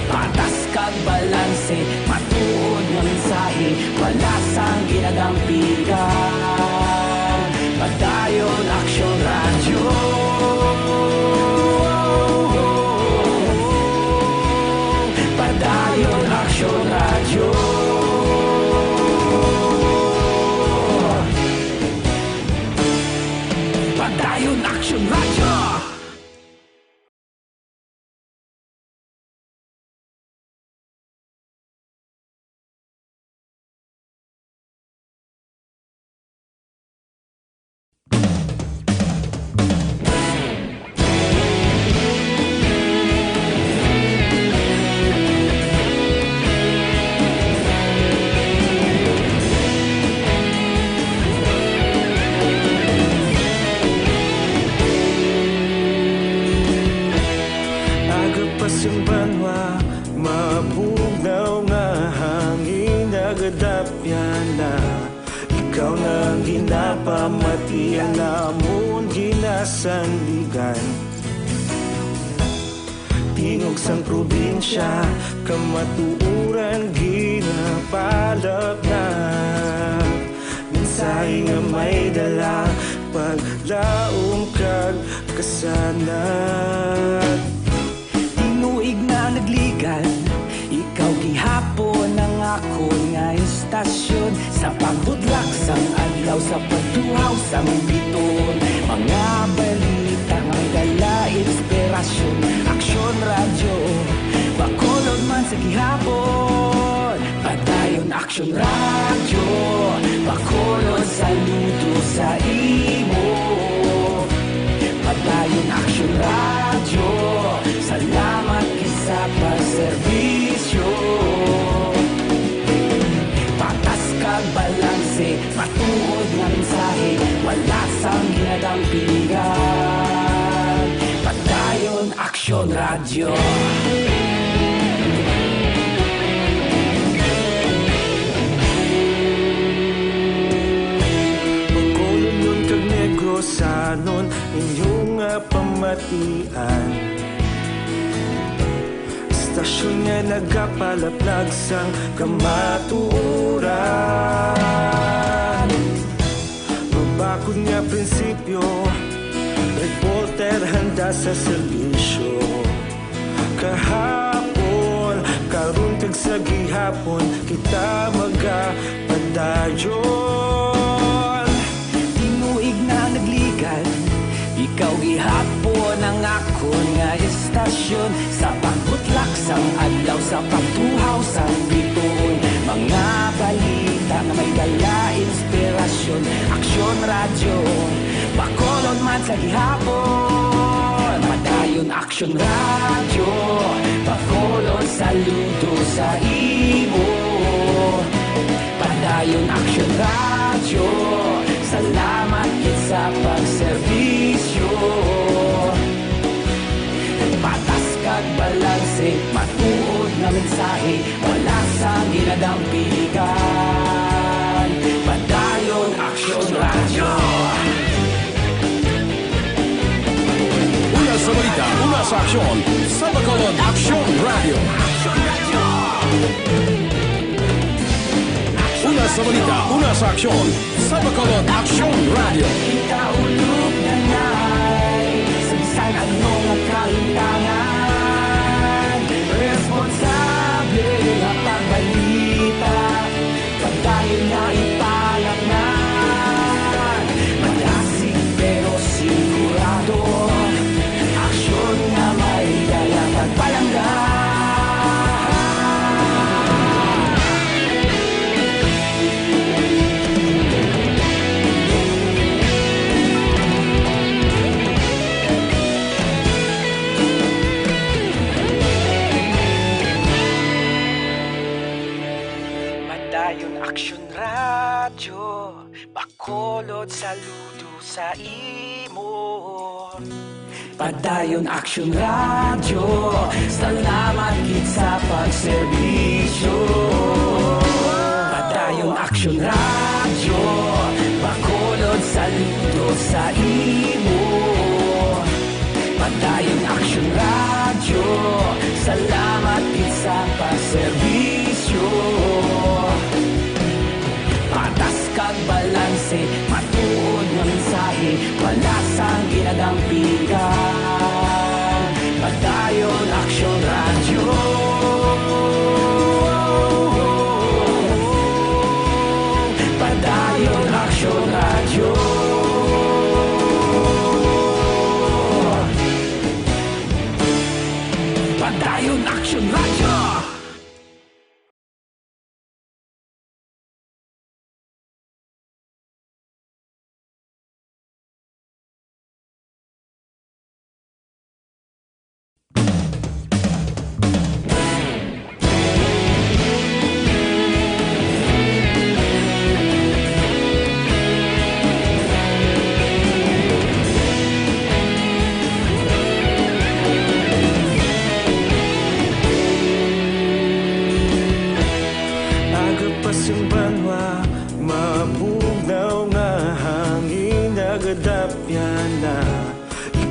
Patas kag balanse, matuod nga mensahe, wala sang ginadampigan. Padayon Aksyon Radyo. Radyo! Aga pa sing banwa, mabugnaw nga hangin, nagadapya na. Ikaw na ang ginapamatian namon, ginasandigan. Tingog sang probinsya, kamatuoran ginapalapnap. Mensahe nga may dala, paglaom kag kasanag. Tinuig na nagligad, ikaw gihapon ang akon nga istasyon. Sa pagbudlak sang adlaw, sa pagtuhaw sang bituon, mga balita nga may dala inspirasyon. Aksyon Radyo, Bacolod man sa gihapon. Padayon Aksyon Radyo, Bacolod, saludo sa imo. Padayon Aksyon Radyo, salamat gid sa pagserbisyo. Patas kag balanse, matuod nga mensahe, wala sang ginadampigan. Padayon Aksyon Radyo. Bacolodnon kag Negrosanon, inyo nga pamatian. Istasyon nga nagapalaplag sang kamatuoran. Mabakod nga prinsipyo, reporter handa sa serbisyo. Kahapon, karon kag sa gihapon, kita magapadayon. Tinuig na nagligad, ikaw gihapon ang akon nga istasyon. Sa pagbutlak sang adlaw, sa pagtuhaw sang bituon, mga balita nga may dala inspirasyon. Aksyon Radyo, Bacolod man sa gihapon. Padayon Aksyon Radyo, Bacolod, saludo sa imo. Padayon Aksyon Radyo, salamat gid sa pagserbisyo. Patas kag balanse, matuod nga mensahe, wala sang ginadampigan. Padayon Aksyon Radyo. Una sa balita, una sa aksyon, sa Bacolod Aksyon Radyo. Una sa balita, una sa aksyon, sa Bacolod Aksyon Radyo. Kita ulog na nay, sa bisan ano nga kalimtangan, responsable nga pagbalita. Padayon na ipalapngan, madasig pero sigurado. Aksyon nga may dala kag palangga. Padayon Aksyon Radyo, Bacolod, saludo sa imo. Padayon Aksyon Radyo, salamat gid sa pagserbisyo. Padayon Aksyon Radyo, Bacolod, saludo sa imo. Padayon Aksyon Radyo, salamat gid sa pagserbisyo. Patas kag balanse, matuod nga mensahe, wala sang ginadampigan. Padayon Aksyon Radyo. Padayon Aksyon Radyo.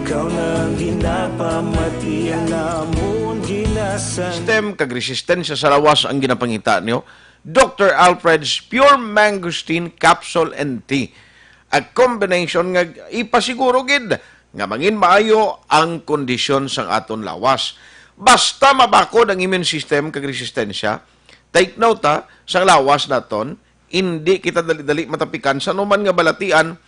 Ikaw na ang ginapamati, ang amon ginasang. System kag resistensya sa lawas ang ginapangita niyo. Doctor Alfred's Pure Mangosteen Capsule and Tea. A combination nga ipasiguro gid nga mangin maayo ang kondisyon sang aton lawas. Basta mabakod ang immune system kag resistensya, take note ha, sang lawas naton, hindi kita dali-dali matapikan sa anuman nga balatian.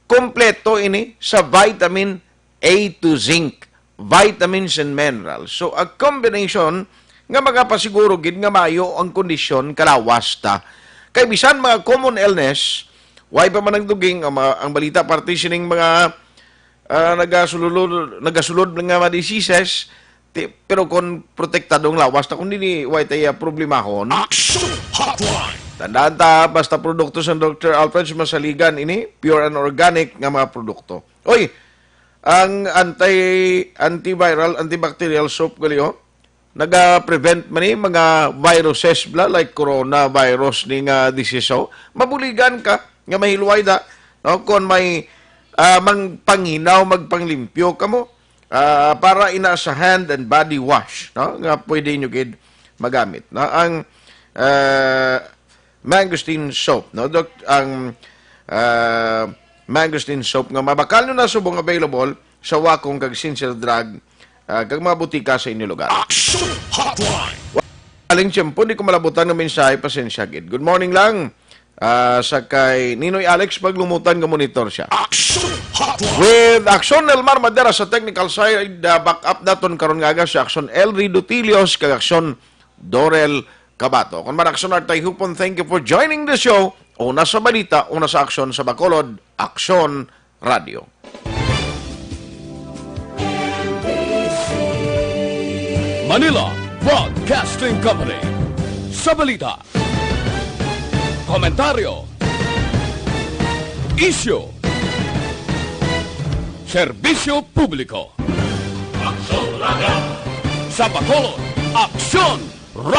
Kompleto ini sa vitamin A to zinc, vitamins and minerals. So, a combination nga magapasiguro gid nga maayo ang kondisyon kalawas ta. Kay bisan mga common illness, way pa man ang duging ang, mga, ang balita parte sining mga ah, nagasulod, nagasulod nga mga diseases, ti-, pero kung protektado ang lawas ta, kung dili, way tayo problemahon. Action Hotline! Tandaan ta, basta produkto sa Doctor Alfred's masaligan ini, pure and organic nga mga produkto. Oy, ang anti, antiviral, antibacterial soap gali, oh, naga-prevent man ni mga viruses bla, like coronavirus ni nga disease. So, mabuligan ka nga mahilway da, no? Kung may, ah, mang panghinaw, magpanglimpyo kamo, ah, para ina sa hand and body wash, no? Nga pwede nyo gid magamit, no? Ang, ah, mangosteen soap, no? Doc, ang, ah, mangosteen soap nga mabakal nyo na subong available sa Wacom kag Sincere Drug, ah, kag mga butika sa inyo lugar. Action Hotline! Aling tiyempo, di ko malabutan nga mensahe, pasensya gid. Good morning lang. Ah, sa kay Ninoy Alex, paglumutan nga monitor siya. Action Hotline! With Action Elmar Madera sa technical side, ah, back up naton karon nga aga si Action Elry Dutilios kag Action Dorel Kabato. Kon man Action Artay Hupon, thank you for joining the show. Una sa balita, una sa aksyon sa Bacolod, Action Radio. Manila Broadcasting Company. Sa balita, komentaryo, isyu, serbisyo publiko. Aksyon Radio. Sa Bacolod, Aksyon